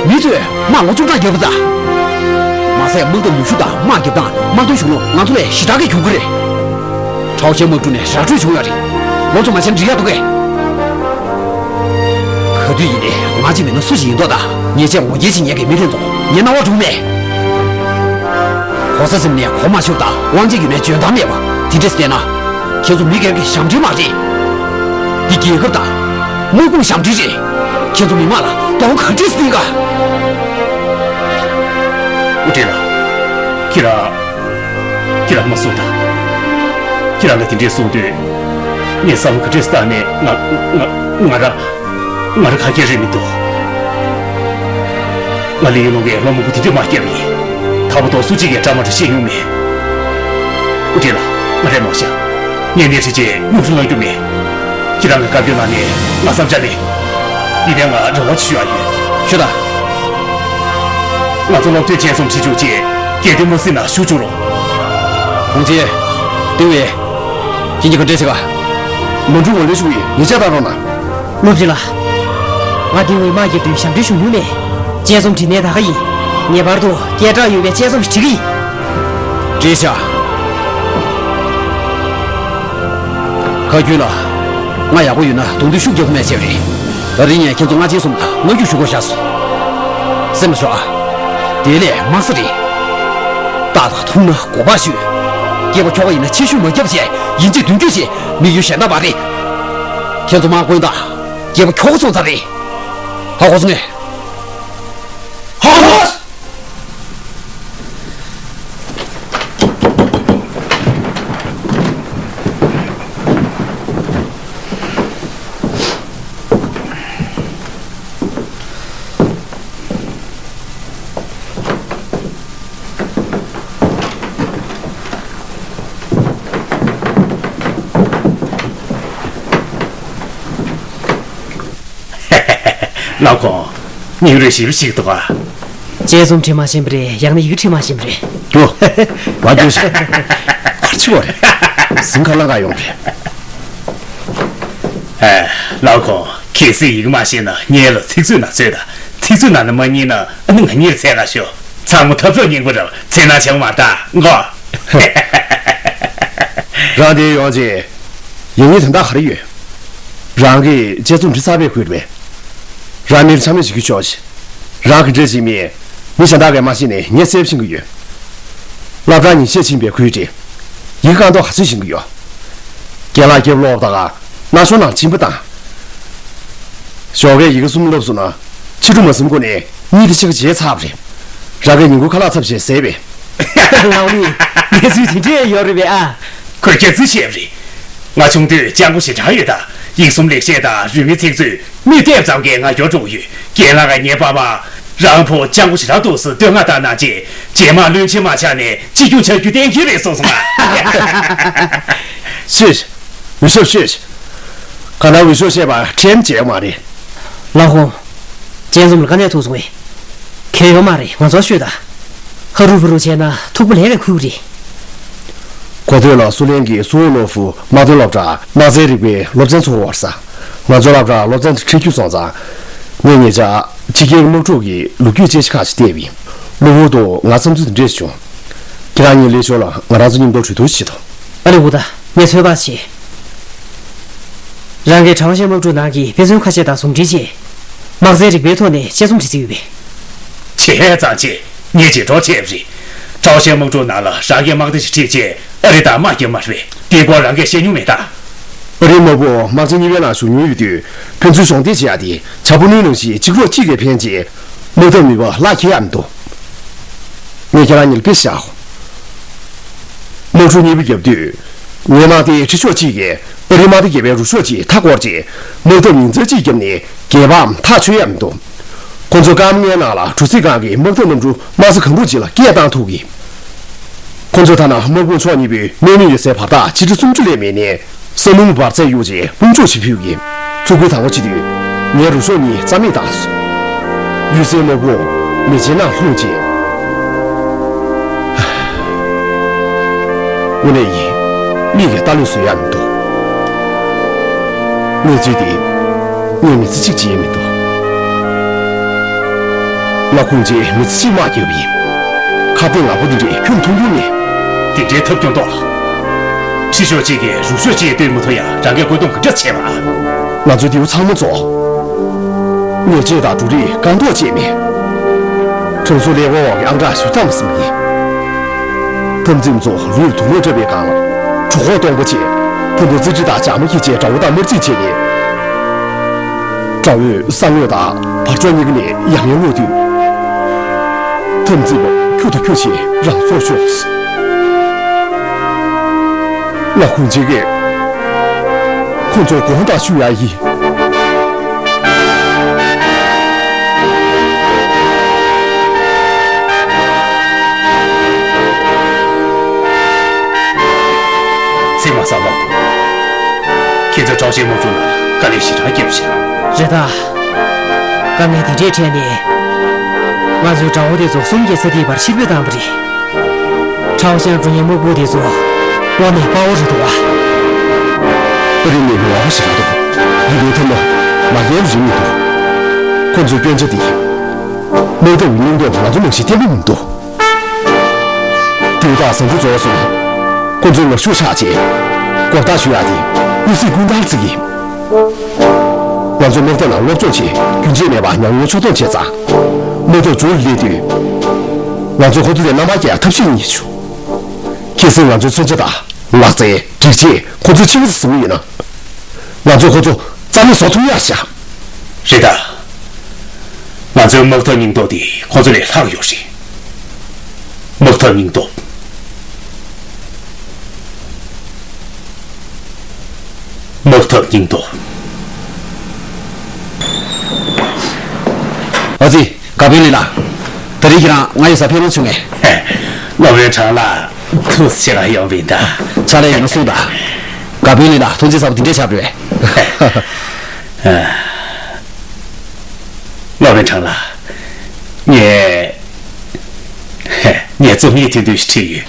མི་ཚོས་དམག་ལོ་བཅུ་ཕྲག་བརྒྱབ་པ་དང་། མ་ཟད་དམག་འཐབ་ནུས་ཤུགས་དང་དམག་རྒྱབ་སྟངས་དམག་དོན་གཞུང་ལུགས་ང་ཚོ་ལས་ཞེ་དྲག་གི་གྱོང་གུད་རེད། ཁྲའོ་ཞན་དམག་གྲུ་ནས་ར་སྤྲོད་བྱུང་ཡོད་རེད། ལོ་ཚོད་མ་ཕྱིན་འགྲིག་ཡག་འདུག་གས། ག་དུས་ཡིན་ནའི་ང་གཅིག་མིན་ན་སུ་ཞིག་ཡིན་མདོག་དང་ཉེས་ཆད་འོ་བརྒྱལ་ཞིག་ཉན་མཁན་མི་དེ་ཚོ་ངའི་རྣ་བར་འགྲོ་གི་མེད། གོ་ས་ཟིན་ནས་གོ་མ་ཆོད་དང་དབང་ཆ་ཡོད་ནས་འཇོན་ཐང་མེད་པ་དེ་འདྲས་བལྟས་ན། ཁྱེད་ཚོ་མི་སྒེར་གྱི་ཞབས་འདྲེན་མ་རེད། འདི་རྒྱལ་ཁབ་དང་། དམག་དཔུང་ཞབས་འདྲེན་རེད། ཁྱེད་ཚོ་མི་དམངས་ལ་དོ་དགོང་ག་འདྲས་སེ་བསྟན་ག་ཨུ་ཀྲི་ལགས། ཁྱེད་རང་། ཁྱེད་རང་མ་གསུངས་དང་། ཁྱེད་རང་གིས་དེ་འདྲས་གསུངས་དུས། ངས་བསམ་བློ་ག་འདྲས་བཏང་ནས་ང་ང་ང་རང་། ང་རང་ག་གེ་རེད་མི་འདུག་ང་ལི་ཡིན་ལུང་གིས་ལོ་མང་པོ་དེ་འདྲས་དམག་བརྒྱབ་ཡིན། ད་བར་དུ་སུ་གཅིག་གིས་དགྲ་མ་དགྲ་ཤེས་མྱོང་མེད། ཨུ་ཀྲི་ལགས། ང་རེད་མོ་ཤ། ངས་སྣེ་ཁྲིད་ཅེས་སྙུང་གཞི་བླང་རྒྱུ་མེད། ཁྱེད་རང་གི་བཀའ་བཀྱོན་གནང་ནས་ང་བསམ་འཆར་ལེན། ཡིན་ནའི་ང་རེ་བ་ཅིག་ཞུ་ཡ་ཡོད། ཤོད་དང་། ང་ཚོ་སློབ་སྟོན་བཅས་སོང་ཁྲིད་བཅུག་ཅེས་རྒྱལ་དོན་མ་སྲིད་ན་ཞུ་བཅུག་རོགས། ཧོང་ཅེ། ཏེ་ཝེ། ཁྱེད་གཉིས་ག་འདྲས་བྱེད་ག་མ་འགྲོ་ངོ་ལོས་ཞུ་ཡིན་ཉེ་ཆར་བཏང་རོགས་གནང་། སློབ་སྤྱི་ལགས། ང་ཏེ་ཝེ་དམག་རྒྱབ་དུས་ཞབས་འདྲེན་ཞུ་མྱོང་མེད། བཅས་སོང་ཁྲིད་ནས་ད་ག་ཡིན། ངེས་པར་དུ་སྐད་གྲགས་ཡོད་པའི་བཅས་སོང་ཞིག་ཁྲིད་གི་ཡིན། འགྲིག་ཤག་ཁ་རྒྱུན་ལ། ང་ཡག་པོ་ཡོད་ན་གདོང་འདུས་ཤུགས་རྒྱག་གི་མེད་ཟེར་རེད། ད་རིང་ངས་ཁྱེད་ཚོ་ལྔ་ཆེན་གསུམ་ལ་མངགས་རྒྱུག་ཞུ་དགོས་བཞག་སོང་། སེམས་ལ་ཞོག་ཨ། དེ་ལས་དམག་ས་རེད། རྟ་དང་འཐུང་ན་མགོ་པག་གཞུས། སྐྱེས་པ་ཁྱོ་ག་ཡིན་ན་ཕྱི་བཤོལ་མ་རྒྱབ་བྱས་ཡིན་གཅིག་མདུན་སྐྱོད་བྱས་མི་ཡུལ་གཞན་དག་མ་རེད། ཁྱེད་ཚོ་དམག་དཔོན་དང་སྐྱེས་པ་ཁྱོ་ག་སོང་ཚར་རེད། ཧ་གོ་སོང་ངས། ཧ་གོ། ལགས་ཁོང་། སྙིང་རུས་ཞེ་པོ་ཞིག་འདུག་ག་དཔྱད་རྩོམ་བྲིས་མ་ཤེས་པ་རེད། ཡང་ན་ཡི་གེ་བྲིས་མ་ཤེས་པ་རེད། རྒྱུ། ང་རྒྱུ་ཞིག་གར་ཆི་བ་རེད། ཟིང་ཁ་ལང་ཁ་ཡོང་རེད། ཨ། ལགས་ཁོང་། གལ་སྲིད་ཡི་གེ་མ་ཤེས་ན་སྔོན་ལ་ཚིག་མཛོད་ནང་འཚོལ་དང་། ཚིག་མཛོད་ནང་ནས་མ་རྙེད་ན་ཨ་ནི་ང་གཉིས་ལ་འཚོལ་ག་ཤོག་ཚང་མ་འཐབ་རྩོད་སྙིང་པོ་རེད། འཚོལ་སྣང་ཆེན་པོ་མ་རེད་ད་མགོ། རང་དེ་ཡོང་རྗེས་ཡིན་ངེས་དོན་དག་ག་རེ་ཡོད། རང་གིས་དཔྱད་རྩོམ་འབྲི་ཚར་བའི་ཁུལ་རེད་པས། རང་མིར་ཆ་མེད་བྱེད་ཀྱི་ཆོག་ཅིག་རང་གི་འབྲེལ་བྱེད་མི་མི་གཞན་དག་གིས་མ་ཤེས་ནས་ངས་གསལ་པོ་ཤེས་ཀྱི་ཡོད། སློབ་གྲྭ་ཉིན་ཤས་ཕྱིན་པའི་ཁུལ་རེད། ཡི་གེ་རྐང་ཐོག་ག་ཚོད་ཤེས་ཀྱི་ཡོད། རྒན་ལགས་རྒྱབ་ལོག་དང་ན་ཤོར་ནང་སྦྱིན་པ་དང་། ཞོགས་ཀས་ཡི་གེ་གསུམ་བསླབས་སོང་ན་ཕྱི་དྲོ་མ་ཟིན་གོང་ནས་གཉིད་དེ་ཕྱི་ག་བརྗེད་ཚར་བ་རེད། རང་གིས་ཉིན་གུང་ཁ་ལག་ཚབ་བྱས་ཟས་པས། ལགས་ལགས། གནས་ཚུལ་དེ་འདྲས་ཡོད་རེད་པས་ཨ། ཁོས་སྐྱག་རྫུན་བཤད་པ་རེད། ང་ཆུང་དུས་སྤྱང་པོ་ཞེ་དྲག་ཡོད་ད། ཡིག་གསུམ་ལེགས་བཤད་དང་རུས་མིང་ཚིག་མཛོད། མིག་ལྟོས་ཙམ་གྱིས་ང་སྐྱོར་འགྲོ་གི་ཡོད། རྒན་ལགས་ཀྱིས་ངའི་པ་ཕ། རང་བུ་སྤྱང་པོ་ཞེ་དྲག་འདུག་ཟེར་བསྟོད་བསྔགས་བཏང་གནང་རྗེས་རྗེས་མ་བློན་ཆེན་མ་ཆགས་ནས་སྤྱི་སྐྱོང་བྱ་རྒྱུ་གཏན་འཁེལ་རེད་གསུངས་སོང་ང་། ཤེས། འུ་ཤོབ་ཤེས། ག་ན་འུ་ཤོབ་བཤད་པ་ཁྲེམ་བྱས་མ་རེད། ལགས་ཁོང་། དཔྱད་རྩོམ་ལ་དཀའ་གནད་ཐུག་སོང་བས། གལ་ཡོད་མ་རེད། ང་ཚོར་ཤོད་ད། ཧ་རུ་ཧུ་རུ་བྱས་ན་ཐུག་པ་ལས་ལས་ཁུག་རེད། གོ་ཐོས་ལ་སུའུ་ལེན་གྱི་སུའོ་ལོ་ཧྥུ་དམག་དོན་སློབ་གྲྭ་དམག་རྩལ་རིག་པའི་སློབ་ཚན་ཚུགས་པ་རེད་ས། ང་ཚོའི་སློབ་གྲྭར་སློབ་ཚན་དེ་ཁྲིད་རྒྱུ་སོང་ཙང་། ངས་ཉེ་ཆར་ཕྱི་རྒྱལ་དམག་འཁྲུག་གི་ལོ་རྒྱུས་དཔྱད་གཞི་ཁག་ཅིག་བལྟས་པ་ཡིན། གློ་བུར་དུ་ང་བསམ་ཚུལ་དེ་འདྲས་བྱུང་། ཁྱེད་རང་གཉིས་སླེབས་ཞོར་ལ་ང་རང་ཚོ་མཉམ་དུ་གྲོས་བསྡུར་ཞིག་བྱེད་དོ། ཨ་ནི་འུ་ད་ངས་ཚོད་དཔག་བྱེད། རང་གིས་ཀྲའོ་ཞན་དམག་འཁྲུག་ནང་གི་དཔེ་མཚོན་ཁ་ཤས་དང་ཟུང་འབྲེལ་བྱས། དམག་རྩལ་རིག་པའི་ཐོག་ནས་དཔྱད་རྩོམ་བྲིས་རྩིས་ཡོད་པས། བྱས་ཙང་བྱས། ངས་བྱེད་གྲོགས་བྱས་པ་རེད། ཀྲའོ་ཞན་དམག་འཁྲུག་ནང་ལ་རང་གིས་དམག་སྡེ་ཞིག་ཁྲིད་རྗེས་ཨ་རི་དང་དམག་རྒྱབ་མ་རེད་པས། དེའི་སྐོར་རང་གིས་བཤད་མྱོང་མེད་ད། ཨ་རིའི་དམག་དཔུང་དམག་ཆེན་གཉིས་པའི་ནང་ཞུགས་མྱོང་ཡོད་དུས་ཕན་ཚུན་གཞོགས་འདེགས་བྱེད་ཡ་དེ་བྱ་ཕོ་ནུའི་ནང་བཞིན་གཅིག་རོགས་གཅིག་གིས་ཕན་ཆེད། དམག་འཐབ་ནུས་པ་ལག་ཁྱེར་ཡ་མི་འདུག་ངས་ཁྱེད་རང་གཉིས་ལ་དཔེ་བཞག་དམག་འཁྲུག་གཉིས་པ་བརྒྱབ་དུས། ངའི་དམག་སྡེའི་ཁྲི་ཕྱོགས་གཅིག་གིས་ཨ་རིའི་དམག་སྡེ་བརྒྱད་པའི་རུ་ཕྱོགས་གཅིག་མཐའ་བསྐོར་རྗེས། དམག་འཐབ་ཉིན་མཚན་གཅིག་བརྒྱབ་ནས་རྒྱལ་བའམ་ཐག་ཆོད་ཡ་མི་འདུག་ཁོ་ཚོས་སྐར་མ་ལྔའི་ནང་ལ་གྲུ་གཟིངས་སྒང་གི་དམག་འཐབ་གནམ་གྲུ་དམག་ས་གང་རུང་གཅིག་ལ་སྐད་བཏང་ཐུབ་ཀྱི། ཁོ་ཚོས་ཐ་ན་དམག་དཔུང་ཕྱོགས་གཉིས་པོའི་དམག་མི་ཡོད་སའི་བར་ཐག་ཆིག་ཁྲི་སུམ་ཅུ་ལས་མེད་ནས། ས་སྣུམ་འབར་རྫས་གཡུགས་རྗེས་དཔུང་འཇོག་བྱེད་ཕོད་ཀྱི། ཚུར་རྒོལ་དང་པོ་བྱེད་དུས། ངའི་རུ་ཤོག་གཉིས་རྩ་མེད་བཏང་སོང་། གཡུལ་སའི་དམག་དཔུང་མེ་ལྕེའི་ནང་ལྷུང་རྗེས། དངོས་གནས་ཡིན། མིག་གིས་ལྟ་ལོས་བཟོ་ཡ་མི་འདུག་གནས་ཚུལ་འདི་ངས་མི་ཚེ་གཅིག་བརྗེད་མི་འདུག་ང་ཁོང་ཚོས་མི་ཚེ་གཅིག་དམག་རྒྱབ་ཡིན། ཁ་གཏད་ནག་པོ་འདི་འདྲས་ཁྱོན་མཐོང་མྱོང་མེད། དེ་འདྲའི་ཐབས་སྐྱོ་མདོག་ལ། ཁྲི་ཤོག་གཅིག་གིས་རུ་ཤོག་གཅིག་གཏོར་མི་ཐུབ་ཡ་རང་གིས་བཀོད་འདོམས་ག་འདྲ་བྱས་པ། ང་ཚོའི་མདེའུ་ཚང་མ་རྫོགས། དངོས་རྫས་དང་འབྲུ་རིགས་རྐང་ཐོག་བཅད་མེད། ཁྲོམ་ཚོ་ཀླད་ཀོར་འོག་གི་ཨང་གྲངས་ཞུ་ཐབས་མེད་ཟིན་གྱི། འཐབ་འཛིང་ཚོ་ལུས་དུང་ལོག་འཁྲབ་པའི་སྒང་ལ་གྲོད་ཁོག་སྟོང་པ་བྱས། འཐབ་འདུག་རྩིས་ཁྲི་དང་ཇག་མ་ཁྱི་བཅས་དགྲ་བོ་དང་དམར་རྩིས་བྱས་ནས། དགྲ་བོས་ས་ངོས་དང་བར་ཕྱོགས་གཉིས་ཀ་ནས་ཡང་ཡང་རྔོ་དུས། འཐབ་འཛིང་པ་ཁྱུ་དང་ཁྱུ་བྱས་རང་སྲོག་ཤོར། ང་ཁོང་ཅིག་གིས་ཁོང་ཚོར་དགོངས་དག་ཞུ་ཡ་ཡིན། ཚེ་མ་ས་ལོག་ཁྱེད་ཚོ་ཀྲའོ་ཞན་དམག་འཁྲུག་ནང་དཀའ་ལས་ཞེ་དྲག་བརྒྱབ་ཤག་རེད་ད། དཀའ་ངལ་དེ་འདྲའི་འཕྲད་ནས། ང་ཚོའི་དགྲ་བོ་དེ་ཚོ་གསུམ་གྱི་ས་ཐིག་བར་ཕྱིར་འབུད་བཏང་བ་རེད། ཁྲའོ་ཞན་འགྲོ་མཁན་དམག་དཔུང་དེ་ཚོ་དངོས་གནས་དཔའ་བོ་རེད་འདུག་བ། ཨ་རི་ནས་མི་ལོག་པ་ཞིག་ལ་འདུག་ཡིན་ནའི་ཐ་མ་མ་རྒྱལ་རིན་མི་འདུག་ཁོ་ཚོའི་སྐྱོན་ཆ་དེ། དམག་འཐབ་སྙིང་སྟོབས་ང་ཚོ་ནང་བཞིན་བརྟན་པོ་མི་འདུག་དེའུ་དག་བཟང་པོ་རྫོགས་སོང་། ཁོ་ཚོའི་ངར་ཤུགས་ཆག་ཆེ། གོ་བརྡ་ཞུ་ཡག་དེ་ཀུན་གཟིགས་ཀུན་ལྟར་བརྩི་གི། ང་ཚོ་དམག་འཐབ་ནང་སློབ་སྦྱོང་ཆེད་རྒྱུན་ཆད་མེད་པར་ཉམས་མྱོང་ཕྱོགས་བསྡོམས་བྱས་ཙང་། དམག་འཐབ་མཇུག་ལ་སླེབས་དུས། ང་ཚོ་ཁོ་ཚོ་ལས་རྣམ་པར་རྒྱལ་ཡག་ཐབས་ཤེས་རྙེད་བྱུང་། གལ་སྲིད་ང་ཚོའི་མཚོན་ཆ་དང་ལག་རྩལ་སྒྲིག་ཆས་ཁོ་ཚོའི་ཕྱི་ངོས་སུ་བཟུང་གི་ཡོད་ན། ང་ཚོས་ཁོ་ཚོ་རྩ་མེད་བཟོ་ཐུབ་ཡག་བྱ། རེད་ད། ང་ཚོའི་དམག་འཐབ་སྙིང་སྟོབས་དེ་ཁོ་ཚོ་ལས་ལྷག་ཡོད་རེད། དམག་འཐབ་སྙིང་སྟོབས། དམག་འཐབ་སྙིང་སྟོབས། ཨ་ཙི། དགའ་དཔོན་ལི་ལགས། ད་རེས་ཁྱེད་རང་ང་ཡོད་སར་ཕེབས་རོགས་བྱུང་ངས། སློབ་དཔོན་ཁྲང་ལགས་ཐུགས་རྗེ་ཆེ་ལ་ཡོང་བ་ཡིན་ད། ཕྱག་ལས་ཡོད་ན་གསུངས་དང་། དགའ་དཔོན་ལི་ལགས་ཐུགས་རྗེ་ཆེ་ས་པོ་དེ་འདྲས་བྱ་བ་རེད། སློབ་དཔོན་ཁྲང་ལགས། ངས། ངས་རྩོམ་ཡིག་ཐུང་ཐུང་ཞིག་བྲིས་ཡོད།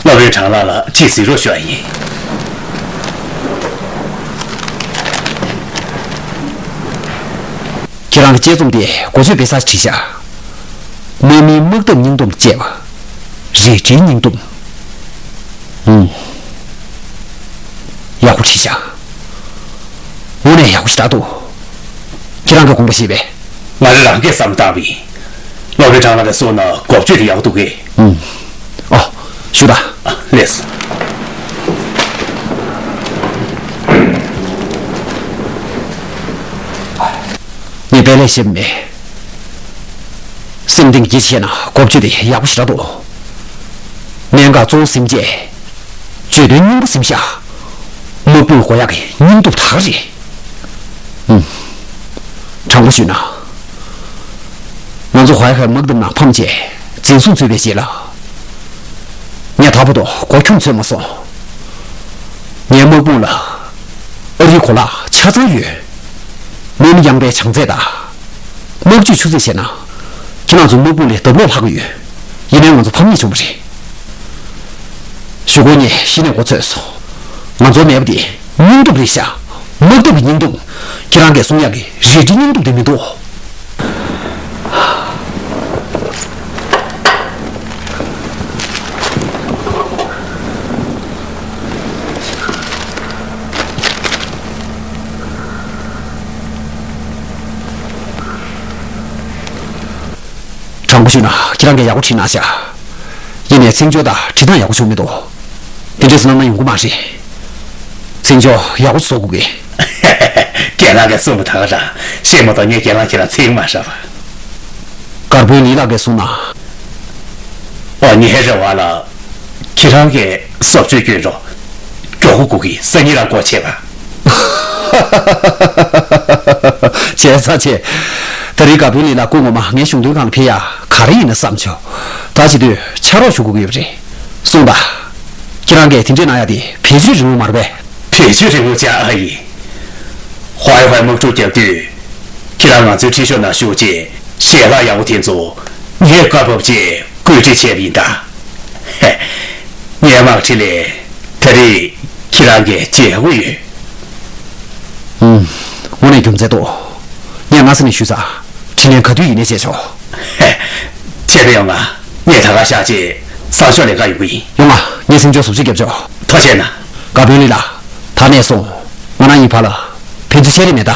སློབ་དཔོན་ཁྲང་ལགས་ལ་ཅིག་གཟིགས་རོགས་ཞུ་བ་ཡིན། ཁྱེད་རང་གི་དཔྱད་རྩོམ་དེ་འགོ་བརྗོད་དཔེ་གསར་བྲིས་ཤག་དམག་མིའི་དམག་འཐབ་སྙིང་སྟོབས་བཅས་པ། རལ་གྲིའི་སྙིང་སྟོབས། ཨུམ། ཡག་པོ་བྲིས་ཤག་དངོས་གནས་ཡག་པོ་ཞེ་དྲག་འདུག་ཁྱེད་རང་གིས་དགོངས་པ་བཞེས་པས། ང་རང་རང་གིས་བསམ་བློ་བཏང་བ་ཡིན། སློབ་དཔོན་ཁྲང་ལགས་ཀྱིས་གསུངས་ན་འགོ་བརྗོད་དེ་ཡག་པོ་འདུག་གས། ཨུམ། ཨོ། ཞུ་དང་། ལགས་སོ། ངས་དཔེ་ལེགས་ཤེས་མེད། སེམས་གཏིང་གི་བཤད་ན་འགོ་བརྗོད་དེ་ཡག་པོ་ཞེ་དྲག་འདུག་གནད་འགག་གཙོ་བོ་ཟིན་བྱས། བརྗོད་དོན་སྙིང་པོ་ཟིན་ཤག་དམག་དཔུང་དགོས་ཡག་གི་སྙིང་སྟོབས་དག་རེད། ཨུམ། དྲང་པོ་ཞུས་ན། ང་ཚོ་ཧྭ་ཧའེ་དམག་འཐབ་ནང་ཕམ་བྱས་འཛིན་བཟུང་བཙུད་པའི་རྗེས་ལ། ངས་ད་བར་དུ་མགོ་འཁྱོམས་ཚོད་མ་སོང་། ངའི་དམག་དཔུང་ལ་ཨ་རིའི་གོ་ལག་ཆ་ཚང་ཡོད། དམག་མི་ཡངས་པའི་བྱང་ཚད་དང་། དམག་ཇུས་ཆུ་ཚད་བྱས་ན། ཁྱེད་རང་ཚོ་དམག་དཔུང་ལས་ལྡབ་ལོག་ལྷག་གི་ཡོད། ཡིན་ནའི་ང་ཚོ་ཕམ་ཉེས་བྱུང་བ་རེད། ཞུ་སྒོ་ངས་གཞི་ནས་མགོ་ཚོས་སོང་། ང་ཚོར་མེད་པ་དེ་སྙིང་སྟོབས་རེད་ཤག་དམག་འཐབ་ཀྱི་སྙིང་སྟོབས། ཁྱེད་རང་གིས་གསུང་ཡག་གི་རལ་གྲིའི་སྙིང་སྟོབས་དེ་མི་འདུག་དྲང་པོ་ཞུས་ན་ཁྱེད་རང་གིས་ཡག་པོ་བྲིས་གནང་ཤག་ཡིན་ནའི་མཚན་སྦྱོར་དང་བྲིས་སྟངས་ཡག་པོ་བྱུང་མི་འདུག་དེ་འདྲས་སུ་གནང་ན་ཡོང་གི་མ་རེད། མཚན་སྦྱོར་ཡག་པོ་བཟོ་དགོས་ཀྱི། རྒན་ལགས་ཀྱིས་གསུངས་པ་ད་ག་རང་ཤེས་མ་གཏོགས་ངས་རྒན་ལགས་ཁྱེད་རང་ཚིག་མ་བཞག་པ། དཀར་པོའི་ལི་ལགས་ཀྱིས་གསུངས་ན། ཨོ་ངའི་རེ་བ་ལ། ཁྱེད་རང་གིས་བཟོ་བཅོས་བསྐྱོན་རོགས། མགྱོགས་པོ་དགོས་ཀྱི། སང་ཉིན་རང་སྒོ་ཕྱེ་བ། བྱས་ཙང་བྱས། ད་རེས་དཀར་པོའི་ལི་ལགས་སྐུ་ངོ་མ་ངའི་གཞུང་དོན་ཁང་ལ་ཕེབས་ཡ་ག་རེ་ཡིན་ན་བསམ་བྱུང་། ད་བྱེད་དུས་ཕྱག་རོགས་ཞུ་དགོས་ཀྱི་ཡོད་རེད། གསུངས་དང་། ཁྱེད་རང་གིས་དེ་འདྲས་གནང་ཡ་དེ་བེད་སྤྱོད་རིང་ལུགས་མ་རེད་པས། བེད་སྤྱོད་རིང་ལུགས་ཅག་ཨ་ཡིན། ཧྭ་ཧྭ་དམག་འཁྲུག་བརྒྱབ་དུས། ཁྱེད་རང་ང་ཚོའི་ཁྲིད་ཕྱོགས་ནང་ཞུགས་རྗེས་ཞལ་ལག་ཡག་པོ་དེ་ཚོ་ངས་བཀའ་བབས་རྗེས་བཀོད་སྒྲིག་བྱས་པ་ཡིན་ད། ངའི་དམག་ཁྲིད་ལས་ད་རེས་ཁྱེད་རང་གི་བརྗེ་པོ་ཡོད། ཨུམ། དངོས་གནས་རྒྱུ་མཚན་ཏོ། ངས་སྔ་ས་ནས་ཞུས་ས། དྲིན་ལན་ག་དུས་ཡིན་ནའི་བྱས་ཆོག་བྱས་པ་ཡོང་ང་། ངས་ད་ག་ཤག་ཅིག་སང་ཞོགས་ལས་ཀ་ཡོང་གི་ཡིན། ཡོང་ང་། ངས་སེམས་ཆུང་བཟོ་བཅོས་རྒྱབ་ཆོག་ཐུགས་རྗེ་གནང་། དཀར་པོའི་ལི་ལགས། ད་ནས་བཟུང་། ང་རང་གཉིས་བར་ལ། ཕན་ཚུན་འཆད་རེས་མེད་ད།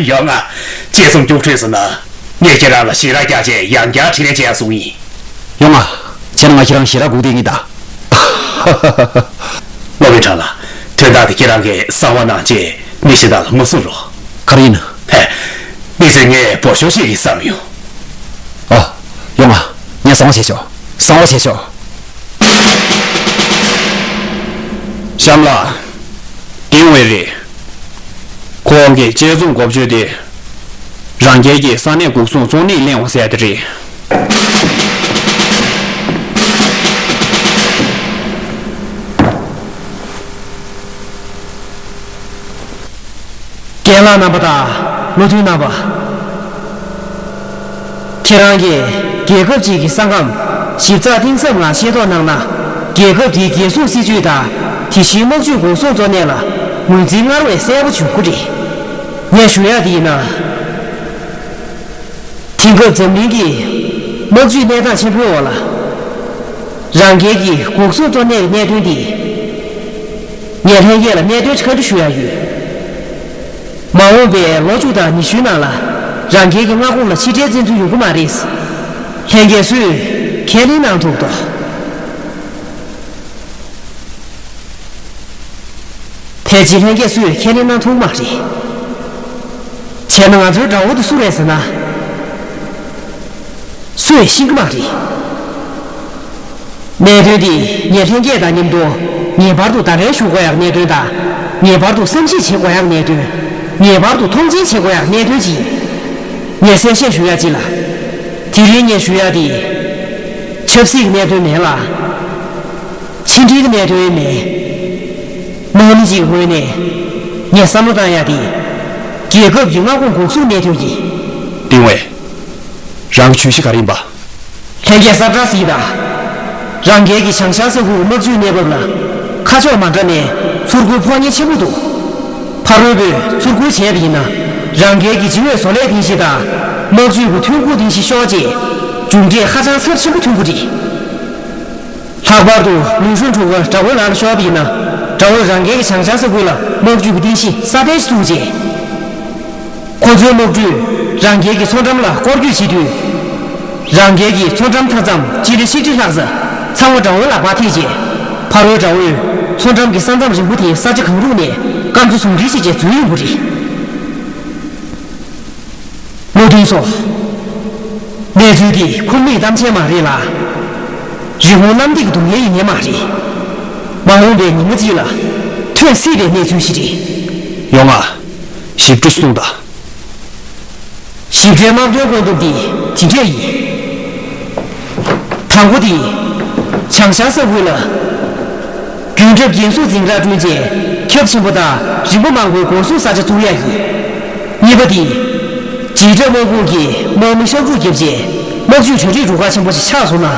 ཡོང་ང་། བྱས་ཙང་སྐྱུག་བྲོས་སོང་ན། ངས་ཁྱེད་རང་ལ་ཞེ་དྲག་རྒྱག་བྱས་ཡང་བསྐྱར་དྲིན་ལན་འཇལ་ཡ་སོང་ཡིན། ཡོང་ང་། བྱས་ན་ང་ཁྱེད་རང་ཞེ་དྲག་སྒུག་བསྡད་ཀྱི་ཡིན་ད། སློབ་དཔོན་ཁྲང་ལགས། དོན་དག་དེ་ཁྱེད་རང་གིས་གསང་བ་གནང་བྱས་མི་གཞན་དག་ལ་མ་གསུང་རོགས། ག་རེ་ཡིན། ཧེ། མི་ཚོས་ངས་འབོར་ཤོག་ཞིག་གི་བསམ་ཡོང་། ཨོ། ཡོང་ང་། ངས་གསང་བ་བྱས་ཆོག་གསང་བ་བྱས་ཆོག་གཤམ་ལ། ཏིང་ཝེ་རེད། ཁོང་གིས་དཔྱད་རྩོམ་འགོ་བརྗོད་དེ། རང་རྒྱལ་གྱི་ས་གནས་འགོག་སྲུང་གཙོ་གནད་གླེང་བ་ཟེར་དེ་རེད། རྒན་ལགས་རྣམ་པ་དང་བློ་མཐུན་རྣམ་པ། ཁྱེད་རང་གིས་རྒྱལ་ཁབ་ཅིག་གི་ས་ཁམས་ཞིབ་ཚགས་གཏིང་ཟབ་ངང་ཤེས་རྟོགས་གནང་ན། རྒྱལ་ཁབ་དེའི་རྒྱལ་སྲུང་སྲིད་ཇུས་དང་། དེ་བཞིན་དམག་ཇུས་འགོག་སྲུང་གཙོ་གནད་ལ་ངོས་འཛིན་སྔར་བས་གསལ་པོ་འབྱུང་གི་རེད། ངས་ཞུ་ཡག་འདི་ཡིན་ན། དེང་སྐབས་འཛམ་གླིང་གི་དམག་ཇུས་གནས་སྟངས་ཆེན་པོའི་འོག་ལ། རང་རྒྱལ་གྱི་འགོག་སྲུང་གཙོ་གནད་ཀྱི་གནད་དོན་འདི། ངས་ལྷན་རྒྱས་ལ་གནད་དོན་བཀའ་འདྲི་ཞུ་ཡག་ཡོད། མ་འོངས་པའི་ལོ་བཅུ་དང་ཉི་ཤུའི་ནང་ལ་རང་རྒྱལ་གྱི་མངའ་ཁོངས་ལ་ཕྱི་འབྲེལ་བཙན་འཛུལ་ཡོང་གི་མ་རེད། ལྷན་རྒྱས་ཚོས་ཁས་ལེན་གནང་ཐུབ་དོ། ཕལ་ཆེར་ལྷན་རྒྱས་ཚོས་ཁས་ལེན་གནང་ཐུབ་མ་རེད། བྱས་ན་ང་ཚོའི་དགྲ་བོ་དེ་སུ་རེད་ཟེར་ན། སུ་ཡང་ཤེས་ཀྱི་མ་རེད། གནད་དོན་འདི་ངས་ལྷན་རྒྱས་དང་མཉམ་དུ་ངེས་པར་དུ་བརྡ་ལན་ཞུ་དགོས་ཡག་གནད་དོན་དང་། ངེས་པར་དུ་བསམ་གཞིག་བྱེད་དགོས་ཡག་གནད་དོན། ངེས་པར་དུ་མཐོང་ཆེན་བྱེད་དགོས་ཡག་གནད་དོན་ཅིག་ཡིན། ངས་གསལ་བཤད་ཞུ་ཡག་ཅིག་ལ། དེ་རིང་ངས་ཞུ་ཡག་འདི། ཆབ་སྲིད་ཀྱི་གནད་དོན་མིན་ལ། ཕྱི་འབྲེལ་གྱི་གནད་དོན་མིན། དམག་མི་ཅིག་གི་ངོས་ནས་ངས་བསམ་བློ་བཏང་ཡག་འདི། རྒྱལ་ཁབ་ཀྱི་མངའ་ཁོངས་འགོག་སྲུང་གནད་དོན་ཡིན། ཡིན་བས། རང་གི་ཇུས་གཞི་ག་རེ་ཡིན་པ། ལྷན་རྒྱས་གསལ་བསྒྲགས་ཤིག་དང་། རང་རྒྱལ་གྱི་བྱང་ཤར་ས་ཁུལ་དམག་ཇུས་གནས་བབ་ལ། ཁ་ཕྱོགས་མ་འདྲ་ནས་ཚུར་རྒོལ་ཕོག་ཉེན་ཆེན་པོ་འདུག་ཕ་རོལ་པོས་ཚུར་རྒོལ་བྱས་པ་ཡིན་ན། རང་རྒྱལ་གྱི་འཇིགས་འོད་བཟོ་ལས་རྟེན་གཞི་དང་། དམག་ཇུས་ཀྱི་ཐོན་ཁུངས་རྟེན་གཞི་ཤོར་རྗེས། མཇུག་འབྲས་ཧ་ཅང་ཚབས་ཆེན་པོ་ཐོན་གྱི་རེད། ལྷག་པར་དུ་ལུང་ཧྲུན་གྲུ་ཁ་དགྲ་བོའི་ལག་ལ་ཤོར་བ་ཡིན་ན། དགྲ་བོས་རང་རྒྱལ་གྱི་བྱང་ཤར་ས་ཁུལ་ལ་དམག་ཇུས་ཀྱི་རྟེན་གཞི་སྲ་བརྟན་ཞིག་བཙུགས་རྗེས། ཁོ་ཚོའི་དམག་གྲུས་རང་རྒྱལ་གྱི་མཚོ་འགྲམ་ལ་སྐོར་སྐྱོད་བྱེད་དུས། རང་རྒྱལ་གྱི་མཚོ་འགྲམ་མཐའ་མཚམས་སྤྱི་ལེ་ཆིག་ཁྲི་ལྷག་ཙམ་ཚང་མ་དགྲ་བོའི་ལག་པར་ཐེབས་རྗེས། ཕ་རོལ་དགྲ་བོས་མཚོ་འགྲམ་གྱི་ས་མཚམས་རིང་པོ་དེའི་ས་ཆ་གང་རུང་ནས་རྐང་བཙུགས་ཟུང་འབྲེལ་བྱས་རྗེས་འཛུལ་ཡོང་གི་རེད། བློ་མཐུན་ཚོ། གནས་ཚུལ་འདི་ཁུངས་མེད་གཏམ་འཆལ་མ་རེད་ལ། རི་བོང་གནམ་ལྡིང་གི་སྡུག་བསྔལ་ཡིན་ངེས་མ་རེད། མ་འོངས་པའི་ཉི་མ་གཅིག་ལ་ཐོན་སྲིད་པའི་གནས་ཚུལ་ཞིག་རེད། ཡོང་ང་། ཞིབ་ཕྲ་གསུངས་དང་། ཞིབ་ཕྲའི་དམག་དོན་བཀོད་འདོམས་འདི་ཇི་འདྲས་ཡིན། དང་པོ་དེ། བྱང་ཤར་ས་ཁུལ་ལ། རྒྱུན་འཁྲབ་རྒྱན་སྲུང་འཛིང་རགས་བསྐྲུན་རྗེས་ཁྱབ་ཆེན་པོ་དང་རིམ་པ་མང་པོའི་འགོག་སྲུང་ས་ཆ་བཙུགས་ཡ་ཡིན། གཉིས་པ་དེ། འཇིགས་སྐྲག་དམག་དཔུང་གིས་དམག་མི་གཤག་འཇུག་བརྒྱབ་རྗེས་དམག་ཇུས་གྲ་སྒྲིག་རུ་ཁག་ཆེན་པོ་ཞིག་ཆགས་སོང་ན།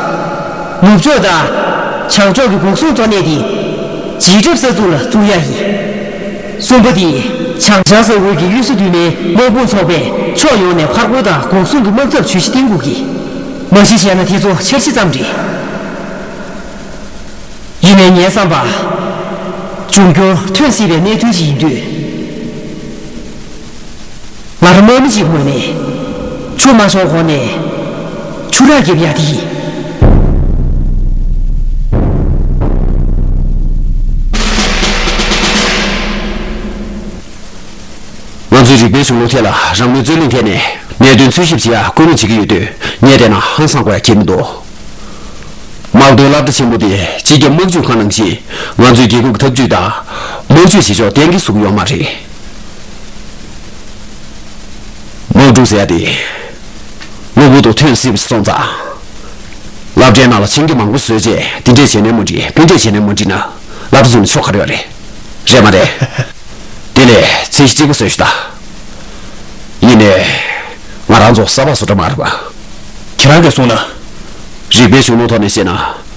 ནུབ་ཕྱོགས་དང་། བྱང་ཕྱོགས་ཀྱི་འགོག་སྲུང་གཙོ་གནད་དེ། འཇིགས་སྐྲག་ས་ཚུགས་ལ་བཙུགས་ཡ་ཡིན། གསུམ་པ་དེ། བྱང་ཤར་ས་ཁུལ་གྱི་གཡུལ་ས་བསྟུད་མའི་དམག་དཔུང་ཚོགས་པས་ཕྱོགས་ཡོངས་ནས་ཕར་རྒོལ་དང་འགོག་སྲུང་གི་དམག་འཐབ་ཇུས་གཞི་བཏིང་དགོས་ཀྱི། མ་གཞི་བྱས་ན་དེ་ཚོ་འཆར་གཞི་ཙམ་རེད། ཡིན་ནའི་ངའི་བསམ་པར། འབྱུང་འགྱུར་ཐོན་སྲིད་པའི་གནས་ཚུལ་ཅིག་ཡིན་དུས། ང་རང་དམག་མི་ཅིག་ངོས་ནས། ཆུ་མ་ཤོར་གོང་ནས་ཆུ་རགས་རྒྱབ་ཡ་དེ་ཡིན། ང་ཚོས་རིག་པའི་གཞུང་ལུགས་ཐད་ལ་རང་མོས་རྩོད་གླེང་ཐད་ནས་གནད་དོན་འཚོལ་ཞིབ་བྱེད་ཡ་སྐུལ་མ་བྱེད་ཀྱི་ཡོད་དུས། ངས་བལྟས་ན་ཧང་སང་དགོས་ཡ་གང་ཡང་མི་འདུག་དམག་དོན་སློབ་གྲྭ་ཆེན་མོ་དེ་སྤྱི་ཁྱབ་དམག་སྤྱི་ཁང་ནང་བཞིན་ང་ཚོའི་རྒྱལ་ཁབ་ཀྱི་འཐབ་ཇུས་དང་དམག་ཇུས་བྱེད་ཕྱོགས་གཏན་འཁེལ་བཟོ་གི་ཡོད་མ་རེད། དམག་འཁྲུག་ཟེར་ཡ་དེ་གློ་བུར་དུ་ཐོན་སྲིད་པ་ཞིག་སོང་ཙང་། སློབ་གྲྭའི་ནང་ལ་མཆན་གྱི་མང་པོ་བཟོས་རྗེས་དེ་འདྲས་བྱས་ནས་མ་འགྲིག་དཔེ་འདྲས་བྱས་ནས་མ་འགྲིག་ན་སློབ་གྲྭ་བཙུགས་ནས་ཆོ་ག་རེ་ཡོད་རེད། རེད་མ་རེད། དེ་ལས་ཚད་གཞི་གཅིག་པ་བཟོས་ཤོག་ད། ཡིན་ནའི། ང་རང་ཚོ་ས་ཕག་བཟོ་གྲྭ་མ་རེད་པ། ཁྱེད་རང་གིས་གསུངས་ན། རིག་པའི་གཞུང་ལུགས་ཐོག་ནས་བཤད་ན།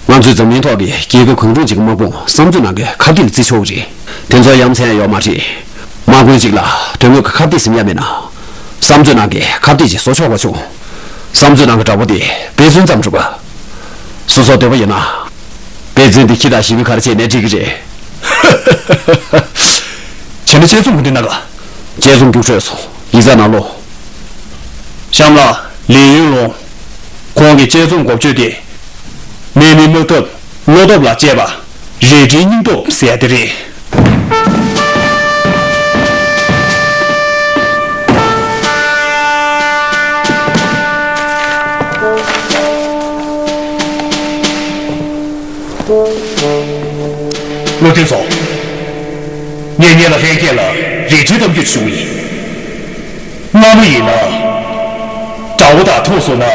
ང་ཚོས་འཛམ་གླིང་ཐོག་གི་རྒྱལ་ཁབ་གང་རུང་ཅིག་གི་དམག་དཔུང་བསམ་ཚུལ་ནང་གི་ཁ་གཏད་ལ་བརྩི་ཆོག་གི་རེད། དེ་ཚོ་ཡ་མཚན་ཡོད་མ་རེད། དམག་དཔོན་ཅིག་ལ་དོན་དངོས་ཀྱི་ཁ་གཏད་ཟིན་ཡ་མེད་ན། བསམ་ཚུལ་ནང་གི་ཁ་གཏད་ཅིག་བཟོ་ཆོག་པ་བྱུང་། བསམ་ཚུལ་ནང་གི་དགྲ་བོ་དེ་དཔེ་མཚོན་ཙམ་རེད་པ། སོ་སོ་འདོད་པ་ཡོད་ན། དཔེ་མཚོན་དེ་ཁྱི་དང་ཞི་མི་ག་རེ་བྱས་ནས་འགྲིག་གི་རེད། བྱས་ན་དཔྱད་རྩོམ་ག་འདྲ་གནང་ག་དཔྱད་རྩོམ་རྒྱུགས་འཕྲོད་སོང་། ཡིག་ཚགས་ནང་ལོགས། གཤམ་ལ་ལི་ཡུན་ལུང་། ཁོང་གི་དཔྱད་རྩོམ་འགོ་བརྗོད་དེ། དམག་མིའི་དམག་འཐབ་བློ་སྟོབས་ལ་དཔྱད་པ། རལ་གྲིའི་སྙིང་སྟོབས་ཟེར་ཡ་དེ་རེད། བློ་མཐུན་ཚོ། ངས་ངེད་ལ་ལྷན་རྒྱས་ལ་རལ་གྲིའི་གཏམ་རྒྱུད་ཞུ་གི་ཡིན། སྔ་མོ་ཡིན་ན། དགྲ་བོ་དང་ཐུག་སོང་ན།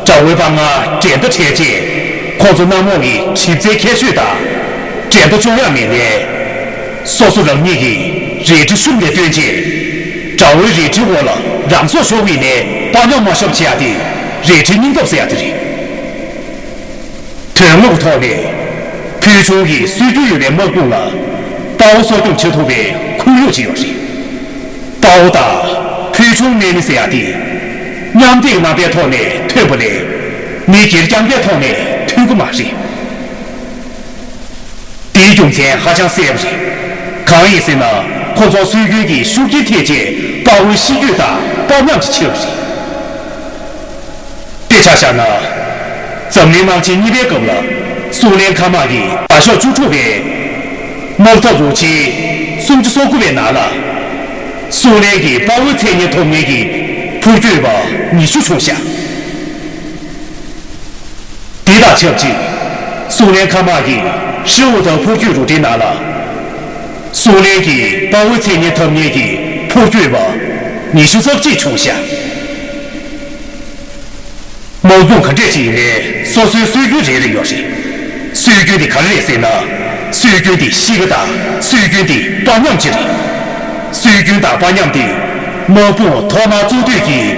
དགྲ་བོའི་པ་ལྔ་འགྲན་ཟླ་འཕྲད་རྗེས། ཁོ་ཚོ་གནམ་འོག་གི་གྲིབ་རྩལ་ཁྱད་ཆོས་དང་། འགྲན་ཟླ་སྐྱོང་ཡག་མེད་ནས། སོ་སོ་རང་ཉིད་ཀྱི་རལ་གྲི་ཤུབས་ནས་བཏོན་རྗེས། དགྲ་བོའི་རལ་གྲིའི་འོག་ལ་རང་སྲོག་ཤོར་བ་ཡིན་ནའི་དཔའ་ཉམས་མ་ཤོར་བ་བྱེད་ཡག་དེ་རལ་གྲིའི་སྙིང་སྟོབས་ཟེར་ཡག་དེ་རེད། དོན་དངོས་ཀྱི་ཐོག་ནས་ཕུལ་བྱུང་གི་སྲོལ་རྒྱུན་ཡོད་པའི་དམག་དཔུང་ལ་དཔའ་བོ་གསོ་སྐྱོང་བྱེད་ཐུབ་པའི་ཁོར་ཡུག་ཅིག་ཡོད་རེད། དཔའ་བོ་དང་ཕུལ་བྱུང་དམག་མི་ཟེར་ཡག་དེ་མཉམ་སྡེབ་རྣམ་པའི་ཐོག་ནས་ཐོན་པ་ལས་མི་སྒེར་རྐྱང་པའི་ཐོག་ནས་ཐོན་གྱི་མ་རེད། དེའི་རྒྱུ་མཚན་ཧ་ཅང་གསལ་པོ་རེད། གང་ཡིན་ཟེར་ན་ཁོ་ཚོ་སྲོལ་རྒྱུན་གྱི་ཤུགས་རྐྱེན་ཐེབས་རྗེས་དཔའ་བོའི་གཤིས་རྒྱུད་དང་དཔའ་ཉམས་ཀྱི་ཆེ་བ་རེད། དཔེ་ཆ་བཞག་ན། འཛམ་གླིང་དམག་ཆེན་གཉིས་པའི་སྐབས་ལ་སུའུ་ལེན་མཁའ་དམག་གིས་དགའ་ཤོག་བཅུ་དྲུག་པའི་དམག་འཐབ་ལོ་ཆེན་སུམ་ཅུ་སོ་དགུ་པའི་ནང་ལ། སུའུ་ལེན་གྱི་དཔའ་བོའི་མཚན་སྙན་ཐོབ་མཁན་གྱི་འཕུར་སྐྱོད་པ་ཉི་ཤུ་བྱུང་ཤག་དེ་དང་ཆབས་ཅིག་སུའུ་ལེན་མཁའ་དམག་གི་ཧྲི་ཝུ་ཐའུ་འཕུར་སྐྱོད་རུ་སྒྲིག་ནང་ལ། སུའུ་ལེན་གྱི་དཔའ་བོའི་མཚན་སྙན་ཐོབ་མཁན་གྱི་འཕུར་སྐྱོད་པ་ཉི་ཤུ་རྩ་གཅིག་བྱུང་ཤག་དམག་དཔུང་ག་འདྲས་ཅིག་ཡིན་ནའི་སོ་སོའི་སྲོལ་རྒྱུན་རེ་རེ་ཡོད་རེད། སྲོལ་རྒྱུན་དེ་ག་རེ་རེད་ཟེར་ན། སྲོལ་རྒྱུན་དེ་གཤིས་ཀ་དང་སྲོལ་རྒྱུན་དེ་དཔའ་ཉམས་ཅིག་རེད། སྲོལ་རྒྱུན་དང་དཔའ་ཉམས་དེ་དམག་དཔུང་ཐོག་མར་བཙུགས་དུས་ཀྱི་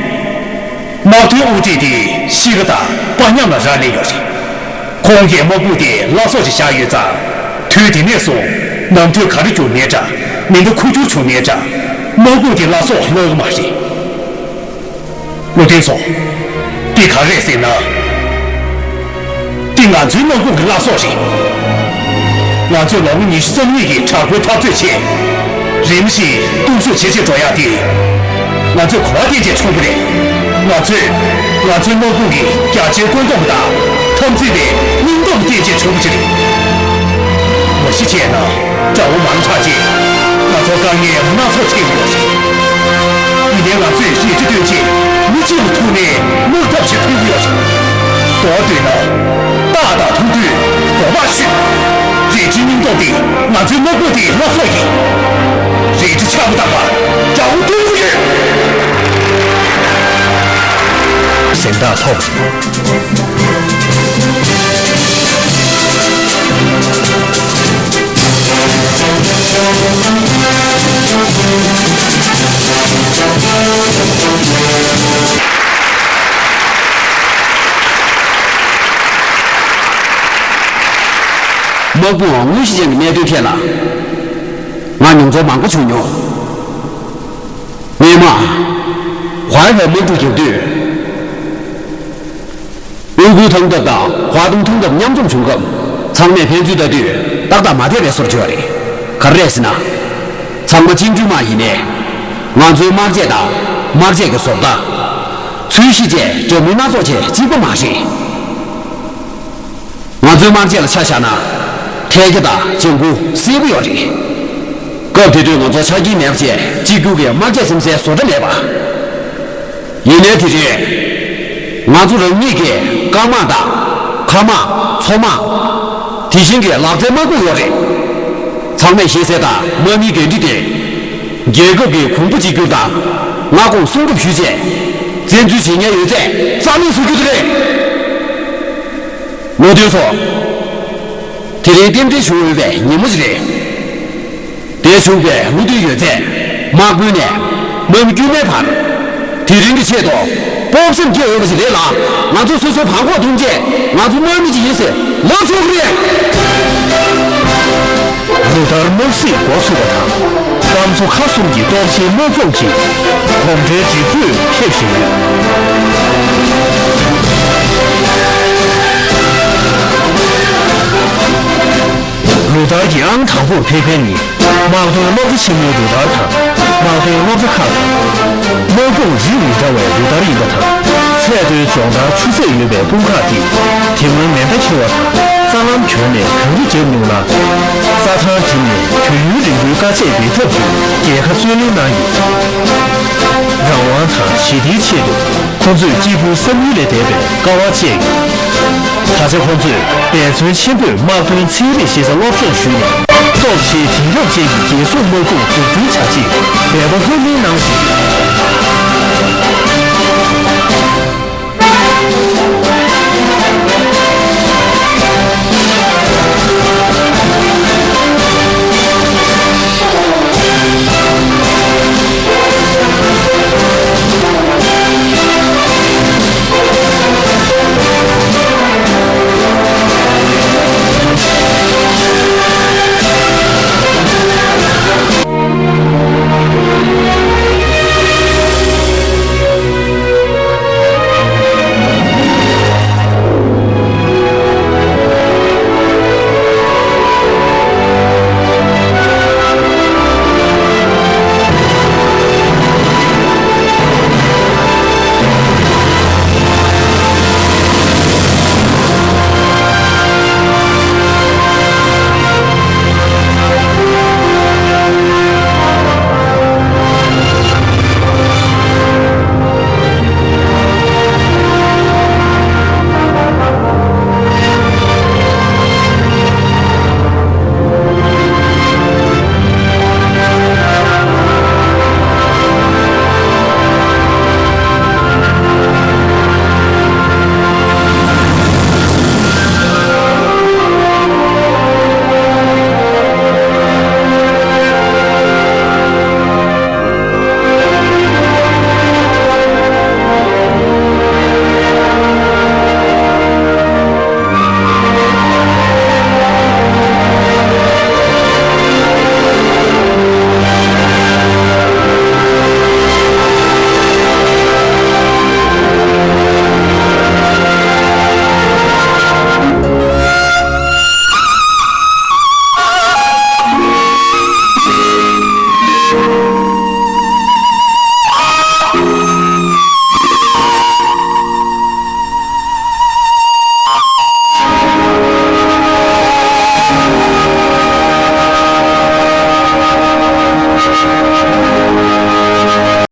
དམག་དོན་དབུ་ཁྲིད་དེ་ཤི་ཀ་དང་དཔའ་ཉམས་ལ་རག་ལས་ཡོད་རེད། ཁོང་གིས་དམག་དཔུང་དེ་བླ་སྲོག་ཅིག་བཞག་ཡོད་ཙང་། དུས་དེ་ནས་བཟུང་ནམ་དུས་ག་རེ་གྱུར་མེད་འདྲ། མི་འདུག་ཁུ་བྱུག་བྱུང་མེད་འདྲ། དམག་དཔུང་དེ་བླ་སྲོག་ལོག་གི་མ་རེད། བློ་མཐུན་ཚོ། འདི་ག་རེད་ཟེར་ན། འདི་ང་ཚོའི་དམག་དཔུང་གི་བླ་སྲོག་རེད། ང་ཚོས་ལོ་ངོ་ཉི་ཤུ་རྩ་གཉིས་ཀྱི་དྲག་པོའི་འཐབ་རྩོད་ཆེད། རིམ་བཞིན་སྡུག་ཤོས་ཇེ་ཆེར་འགྲོ་ཡག་དེ། ང་ཚོས་གོ་བ་བསྟན་བྱས་བྱུང་བ་རེད། ང་ཚོས། ང་ཚོའི་དམག་དཔུང་གི་རྒྱ་ཆེའི་བཀོད་འདོམས་དང་། འཐབ་འཛིང་བའི་སྙིང་སྟོབས་བསྟན་བྱས་བྱུང་བ་ཅིག་རེད། མ་གཞི་བྱས་ན། དགྲ་བོ་མང་དྲགས་རྗེས། ང་ཚོར་དཀའ་ངལ་སྣ་ཚོགས་འཕྲད་ཀྱི་ཡོད་རེད། ཡིན་ནའི་ང་ཚོས་རལ་གྲི་བཏོན་རྗེས་མི་གཅིག་ལ་ཐུག་ནས་དམག་འཐབ་བྱེད་ཐུབ་ཀྱི་ཡོད་རེད། མདོར་བསྡུས་ན། རྟགས་དང་ཐུག་དུས་གོ་བ་ཞུས། རལ་གྲིའི་སྙིང་སྟོབས་དེ་ང་ཚོའི་དམག་དཔུང་དེའི་བླ་སྲོག་ཡིན། རལ་གྲི་ཆག་པ་དང་པ་དགྲ་བོ་བཏུལ་གྱི་ཡོད། གཟེངས་རྟགས་ཐོབ། དམག་དཔུང་དངོས་གཞི་ཅན་གྱི་གནད་དོན་ཐད་ལ། ང་མྱོང་ཚོར་མང་པོ་བྱུང་མྱོང་། སྔོན་མ། ཧྭ་ཧྥེ་དམག་འཁྲུག་བརྒྱབ་དུས། དབུས་ཁུལ་ཐང་འཐབ་དང་ཧྭ་ཏུང་ཐང་འཐབ་མཉམ་འཛོམས་བྱུང་སྐབས། ཚང་མས་ཕན་ཚུན་ལྟ་དུས་ཏག་ཏག་མ་བསྡད་པའི་བཟོ་འདྲ་བྱུང་བ་རེད། ག་རེ་རེད་ཟེར་ན། ཚང་མ་བཅིངས་འགྲོལ་དམག་ཡིན་ནའི། ང་ཚོའི་དམག་ཆས་དང་དམག་ཆས་ཀྱི་བཟོ་ལྟ། ཚོས་གཞི་བཅས་འདྲ་མིན་སྣ་ཚོགས་བཅས་གཅིག་པ་མ་རེད། ང་ཚོའི་དམག་ཆས་ལ་ཆ་བཞག་ན། ཐལ་སྐྱ་དང་ལྗང་གུ་སེར་པོ་ཡོད་རེད། སྐབས་དེ་དུས་ང་ཚོར་ཆ་རྐྱེན་མེད་པ་བྱས་གཅིག་གྱུར་གྱི་དམག་ཆས་འཛིན་སའི་བཟོ་གྲྭ་མེད་པ། ཡིན་ནའི་དེ་རིང་། ང་ཚོ་རང་ཉིད་ཀྱི་རྐང་དམག་དང་། མཁའ་དམག་མཚོ་དམག་དེ་བཞིན་གྱི་ལག་རྩལ་དམག་དཔུང་ཡོད་རེད། ཚང་མས་ཤེས་གསལ་ལྟར་དམག་མིའི་འགན་འཁྲི་དེ། རྒྱལ་ཁབ་ཀྱི་གོང་བུ་གཅིག་གྱུར་དང་། མངའ་ཁོངས་སྲུང་སྐྱོབ་ཞུས་བྱས། བཙན་འཛུལ་བྱེད་མཁན་ཡོད་ཚད་རྩ་མེད་བཟོ་རྒྱུ་དེ་རེད། བློ་མཐུན་ཚོ། དེ་རིང་རྟེན་འབྲེལ་བྱུང་འོས་པའི་ཉིན་མོ་ཞིག་རེད། དེ་བྱུང་བའི་བློ་མཐུན་ཡོད་ཚད་དམག་དཔོན་ནས་དམག་མི་དཀྱུས་མའི་བར། དེ་རིང་གི་ཆེད་དུ་སྤོབས་སེམས་སྐྱེ་འོས་པ་ཞིག་རེད་ལ། ང་ཚོ་སོ་སོའི་བར་ཁོག་མཐུན་རྗེས་ང་ཚོ་དམག་མི་ཅིག་ཡིན་ཟེར་ལབ་ཆོག་གི་རེད། ལོ་ལྟར་དམག་སྲིད་འགོ་ཚུགས་པ་དང་། ཀམ་མཚོ་ཁ་གསུམ་གྱི་སྟོབས་ཆེའི་དམག་དཔུང་གིས་གོམ་བགྲོད་འགྲིག་པོས་ཕེབས་བཞིན་ཡོད། རུ་སྟར་གྱི་ཨང་དང་པོར་ཕེབས་མཁན་ནི། དམག་དོན་སློབ་གྲྭ་ཆེན་མོའི་རུ་སྟར་དང་། དམག་དོན་སློབ་གྲྭ་ཁག་དང་། དམག་དཔུང་རིགས་མི་འདྲ་བའི་རུ་སྟར་ཡིན་པ་དང་། ཚད་མཐོའི་སྦྱོང་བརྡར་ཆུ་ཚད་ཡོད་པའི་དཔུང་ཁག་འདིས། དེ་སྔོན་མེ་མདའ་འཁྱེར་བ་དང་། རྩ་ལམ་གྱོན་ནས་གངས་རི་བརྒྱབ་མྱོང་ལ། རྩྭ་ཐང་འགྲིམ་ནས་དུས་ཡུན་རིང་པོའི་དཀའ་སྤྱད་འབད་འཐབ་ཀྱིས་རྒྱལ་ཁ་རྩོད་ལེན་གནང་ཡོད། རང་དབང་དང་ཞི་བདེའི་ཆེད་དུ། ཁོ་ཚོས་སྐྱེས་བུ་བསམ་ཡུལ་ལས་འདས་པའི་དཀའ་བ་སྤྱད་ཡོད། ད་ཆ་ཁོ་ཚོས་འབད་བརྩོན་ཆེན་པོས་དམག་དོན་ཚན་རིག་ཤེས་བྱ་སློབ་སྦྱོང་ཞུས་ནས། སྟོབས་ཆེའི་དེང་རབས་ཅན་གྱི་རྒྱལ་སྲུང་དམག་དཔུང་འཛུགས་སྐྲུན་བྱ་ཆེད་འབད་པ་ལྷུར་ལེན་གནང་བཞིན་